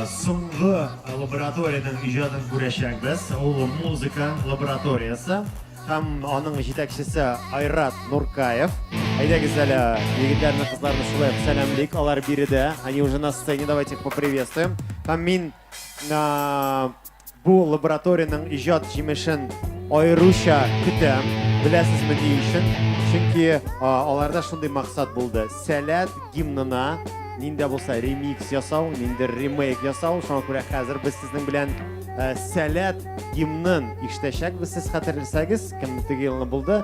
соңгы лабораториянең иҗатын күрәчәкбез. Ул музыка лабораториясе һәм аның җитәкчесе Айрат Нуркаев. Әйдәгез әле егетләрне, кызларны шулай ук сәламлик. Алар биредә, они уже на сцене, давайте их поприветствуем. Һәм мин Бу лабораториянең иҗат җимешен аеруча көтәм. Беләсезме ни өчен? Чөнки аларда шундый максат булды. Сәләт гимнына нинди булса ремикс ясау, ниндидер ремейк ясау. Шуңа күрә хәзер без сезнең белән Сәләт гимнын ишетәчәкбез. Сез хәтерләсәгез, кем теге елны булды,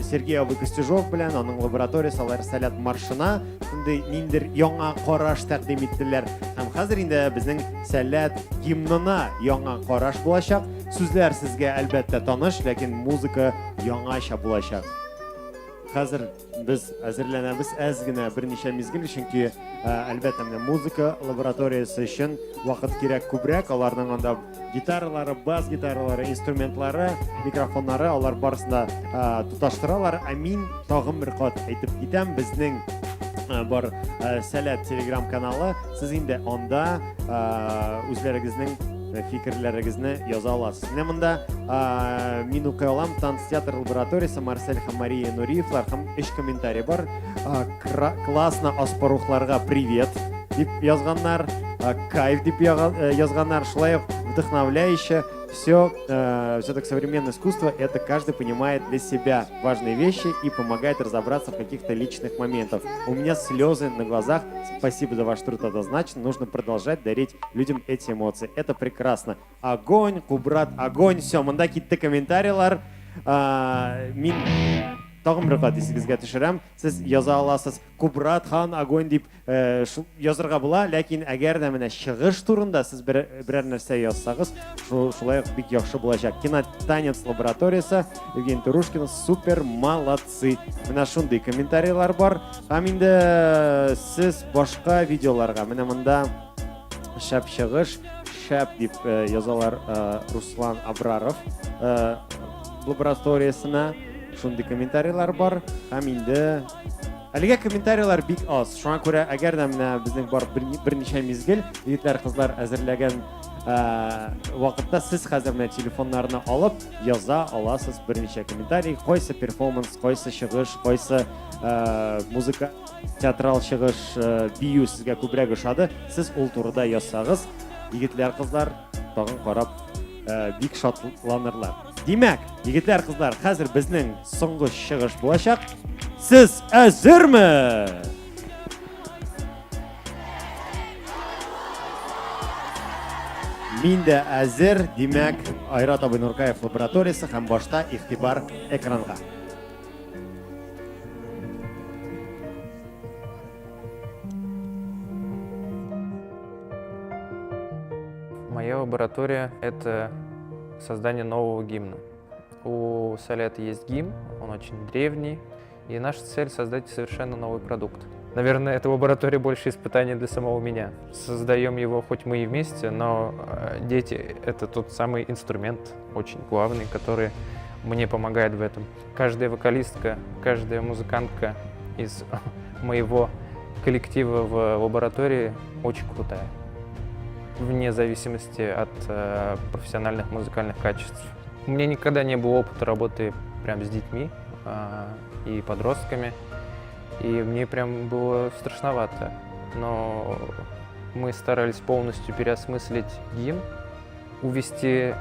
Сергей абый Костюжов белән аның лабораториясе алар Сәләт маршына шундый ниндидер яңа караш тәкъдим иттеләр. Һәм хәзер инде безнең Сәләт гимнына яңа караш булачак. Сүзләр сезгә әлбәттә таныш, ләкин музыка яңача булачак. Хәзер без әзерләнәбез әз генә берничә мизгел, чөнки әлбәттә менә музыка лабораториясе өчен вакыт кирәк күбрәк. Аларның анда гитаралары, бас гитаралары, инструментлары, микрофоннары, алар барысын да тоташтыралар. Ә мин тагын бер кат әйтеп китәм, безнең бар Сәләт телеграм каналы, сез инде анда үзләрегезнең фикерләрегезне яза аласыз. Менә монда мин укый алам танц театр лабораториясе Марсель һәм Мария Нуриевлар һәм өч комментарий бар. Классно Аспарухларга привет дип язганнар, кайф дип язганнар, шулай ук вдохновляюще. Все, все так современное искусство, это каждый понимает для себя важные вещи и помогает разобраться в каких-то личных моментах. У меня слезы на глазах. Спасибо за ваш труд однозначно. Нужно продолжать дарить людям эти эмоции. Это прекрасно. Огонь, Кубрат, огонь. Все, монда китте комментарийлар. Мин тагын бер кат исегезгә төшерәм. Сез яза аласыз Кубрат хан огонь дип язырга була, ләкин әгәр дә менә чыгыш турында сез берәр нәрсә язсагыз, шулай ук бик яхшы булачак. Кинотанец лабораториясе, Евгений Турушкин, супер молодцы. Менә шундый комментарийлар бар. Һәм инде сез башка видеоларга, менә монда шәп чыгыш, шәп дип язалар Руслан Абраров лабораториясенә. Шундый комментарийлар бар. Һәм инде әлегә комментарийлар бик аз. Шуңа күрә, әгәр дә менә безнең бар берничә мизгел, егетләр, кызлар әзерләгән вакытта сез хәзер менә телефоннарны алып яза аласыз берничә комментарий, кайсы перформанс, кайсы чыгыш, кайсы музыка, театрал чыгыш, бию сезгә күбрәк ошады, сез ул турыда язсагыз, егетләр, кызлар тагын карап бик шатланырлар. Димәк, егетләр, кызлар, хәзер безнең соңгы чыгыш булачак. Сез әзерме? Мин дә әзер. Димәк, Айрат абый Нуркаев лабораториясе һәм башта игътибар экранга. Моя лаборатория — это создание нового гимна. У Салета есть гимн, он очень древний, и наша цель — создать совершенно новый продукт. Наверное, эта лаборатория больше испытание для самого меня. Создаем его хоть мы и вместе, но дети — это тот самый инструмент, очень главный, который мне помогает в этом. Каждая вокалистка, каждая музыкантка из моего коллектива в лаборатории очень крутая, вне зависимости от профессиональных музыкальных качеств. У меня никогда не было опыта работы прям с детьми и подростками, и мне прям было страшновато. Но мы старались полностью переосмыслить гимн, увести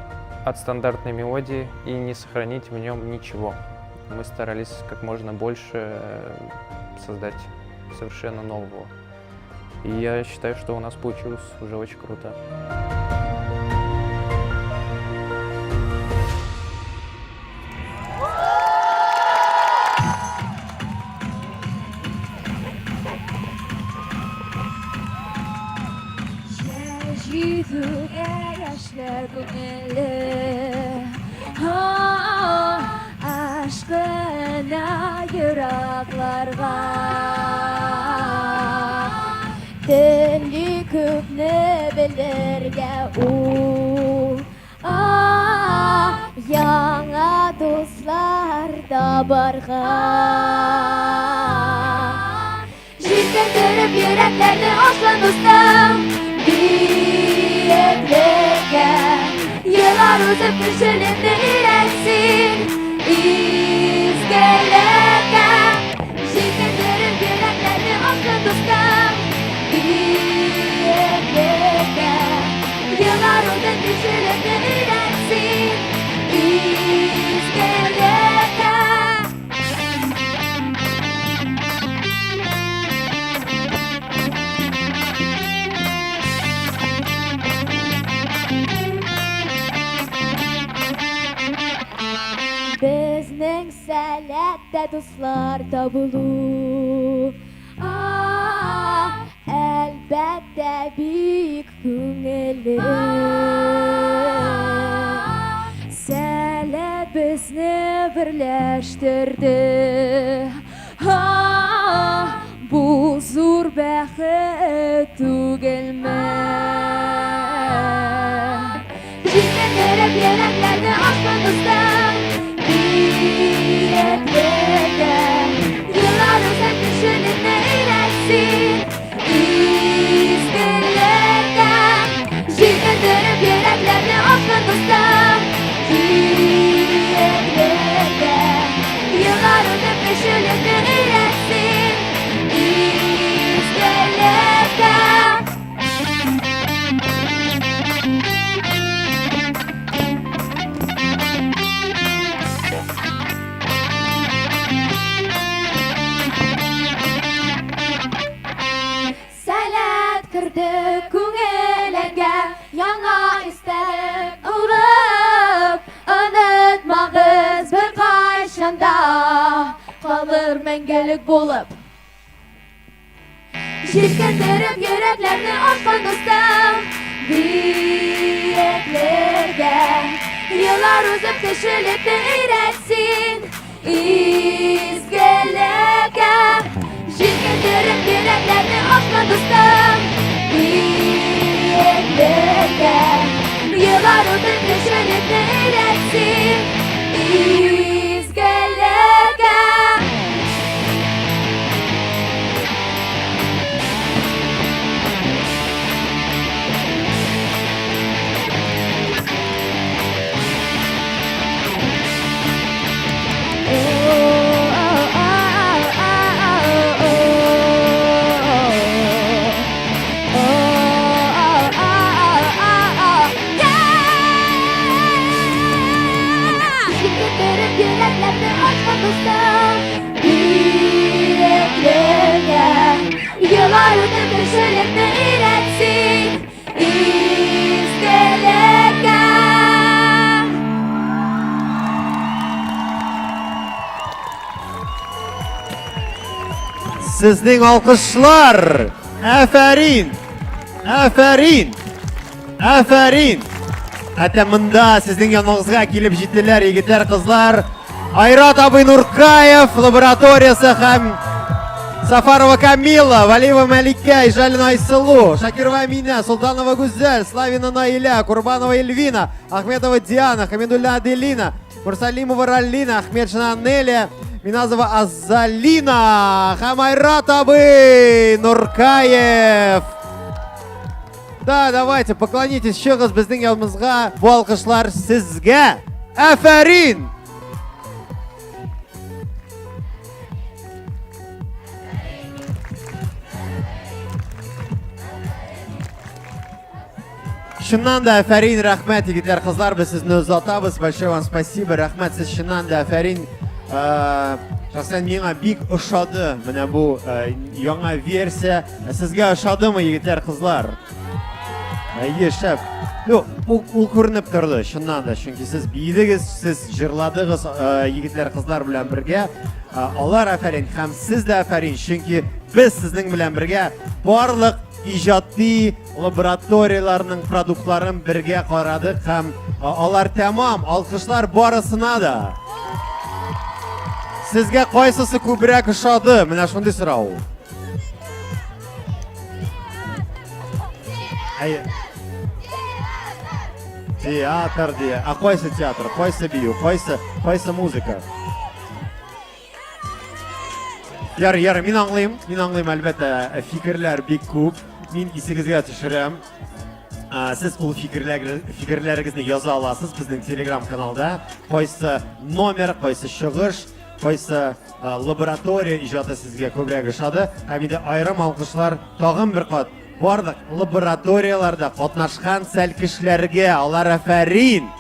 от стандартной мелодии и не сохранить в нем ничего. Мы старались как можно больше создать совершенно нового. И я считаю, что у нас получилось уже очень круто. Җитүгә яшьләр күңеле Ашкына еракларга Тели күпне белергә ул Яңа дуслар табарга Җилкендереп йөрәкләрне ашлан дустым Биеклеккә Еллар узып кешелекне өйрәт син Изгелеккә Җилкендереп йөрәкләрне ашлан дустым Биеклеккә Еллар узып кешелекне өйрәт син Изгелеккә. Безнең сәләттә дуслар табылу, әлбәттә, бик күңелле. Сәләт безне берләштерде. Бу зур бәхет түгелме? Җилкендереп йөрәкләрне ачкан дустым Биеклеккә Еллар узып кешелекне өйрәт син Изгелеккә Җилкендереп йөрәкләрне ачкан дустым Биеклеккә Еллар узып кешелекне өйрәт син Изгелеккә. Сәләт керде күңелләргә яңа истәлек урып, онытмагыз беркайчан да, калыр мәңгелек булып. Җилкендереп йөрәкләрне ашкан дустым Биеклеккә Еллар узып кешелекне өйрәт син Изгелеккә Җилкендереп йөрәкләрне ашкан дустым Биеклеккә Еллар узып кешелекне өйрәт син Изгелеккә. Җилкендереп йөрәкләрне ачкан дустым Биеклеккә Еллар үтеп кешелекне өйрәт син Изгелеккә. Сезнең алкышлар! Афәрин! Афәрин! Афәрин! Хәтта монда сезнең яныгызга килеп җиттеләр, егетләр, кызлар. Айрат абый Нуркаев лабораториясе һәм Сафарова Камила, Валиева Мәликә, Ижалина Айсылу, Шакирова Амина, Султанова Гүзәл, Славина Наиля, Курбанова Эльвина, Ахмедова Диана, Хамидуллина Аделина, Мурсалимова Раллина, Ахмедшина Анелия, Миназова Азалина һәм Айрат абый Нуркаев. Да, давайте, поклонитесь, чыгыз безнең яныбызга. Бу алкышлар сезгә. Афәрин! Чыннан да афәрин, рәхмәт, егетләр, кызлар, без сезне озатабыз. Большое вам спасибо, рәхмәт, сез чыннан да афәрин. Э, шәхсән миңа бик ошады менә бу э, яңа версия. Ә сезгә ошадымы, егетләр, кызлар? Әйе, шәп. Ну, ул, ул күренеп торды, чыннан да, чөнки сез биедегез, сез җырладыгыз э, егетләр, кызлар белән бергә. Алар афәрин һәм сез дә афәрин, чөнки без сезнең белән бергә барлык иҗади лабораторияләрнең продуктларын бергә карадык һәм алар тәмам, алкышлар барысына да. Сезгә кайсысы күбрәк ошады? Менә шундый сорау. Әй. Театр ди. А кайсы театр? Кайсы бию? Кайсы, кайсы музыка? Яр, яр, мин аңлыйм, мин аңлыйм, әлбәттә, фикерләр бик күп. Мин исегезгә төшерәм. Сез ул фикерләр, фикерләрегезне яза аласыз безнең Telegram каналда. Кайсы номер, кайсы чыгыш, кайсы лаборатория иҗаты сезгә күбрәк ошады. Һәм инде аерым алкышлар тагын бер кат барлык лабораторияләрдә катнашкан сәлкешләргә. Алар афәрин!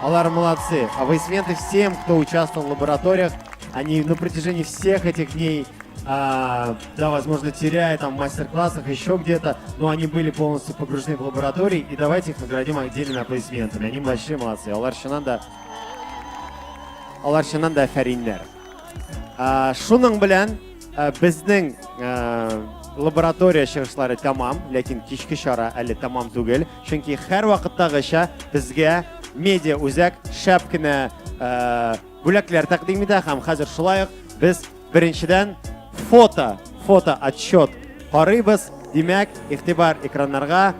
Алар молодцы. Аплодисменты всем, кто участвовал в лабораториях. Они на протяжении всех этих дней, да, возможно, теряя там в мастер-классах, еще где-то, но они были полностью погружены в лаборатории, и давайте их наградим отдельными аплодисментами. Они большие молодцы. Алар чыннан да, алар чыннан да афәриннәр. Шуның белән безнең лаборатория чыгышлары тәмам, ләкин кичке чара әле тәмам түгел. Чөнки һәрвакыттагыча безгә медиа үзәк шәп кенә бүләкләр тәкъдим итә һәм хәзер шулай ук без беренчедән фото, фото отчет карыйбыз. Димәк, игътибар экраннарга.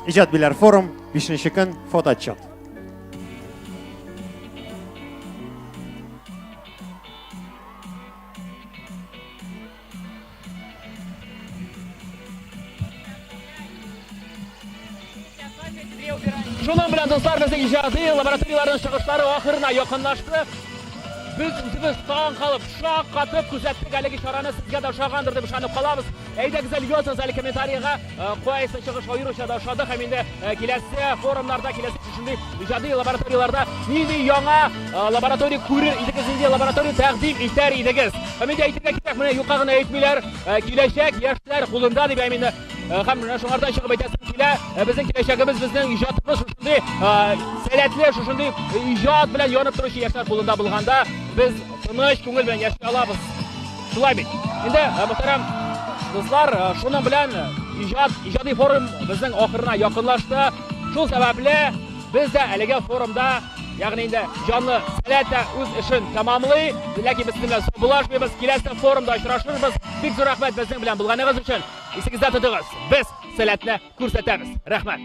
Иҗат Биләр форум, 5 көн, фото отчет. Шуның белән, дуслар, безнең иҗади лабораторияләрнең чыгышлары ахырына якынлашты. Без үзебез таң калып, шаккатып күзәттек әлеге чараны. Сезгә дә ошагандыр дип ышанып калабыз. Әйдәгез әле языгыз әле комментарийга, кайсы чыгыш аеруча да ошады һәм инде киләсе форумнарда, киләсе шушындый иҗади лабораторияләрдә нинди яңа лаборатория күрер идегез, нинди лаборатория тәкъдим итәр идегез. Һәм инде әйтергә кирәк, менә юкка гына әйтмиләр, киләчәк яшьләр кулында дип һәм инде һәм менә шуңардан чыгып әйтәсем килә, безнең киләчәгебез, безнең иҗатыбыз шушындый сәләтле, шушындый иҗат белән янып торучы яшьләр кулында булганда, без тыныч күңел белән яши алабыз. Шулай бит. Инде, мөхтәрәм дуслар, шуның белән иҗат, иҗади форум безнең ахырына якынлашты. Шул сәбәпле без дә әлеге форумда, ягъни инде җанлы сәләт тә үз эшен тәмамлый. Ләкин без сезнең белән саубуллашмыйбыз. Киләсе форумда очрашырбыз. Бик зур рәхмәт безнең белән булганыгыз өчен. Исегездә тотыгыз, без сәләтне күрсәтәбез. Рәхмәт.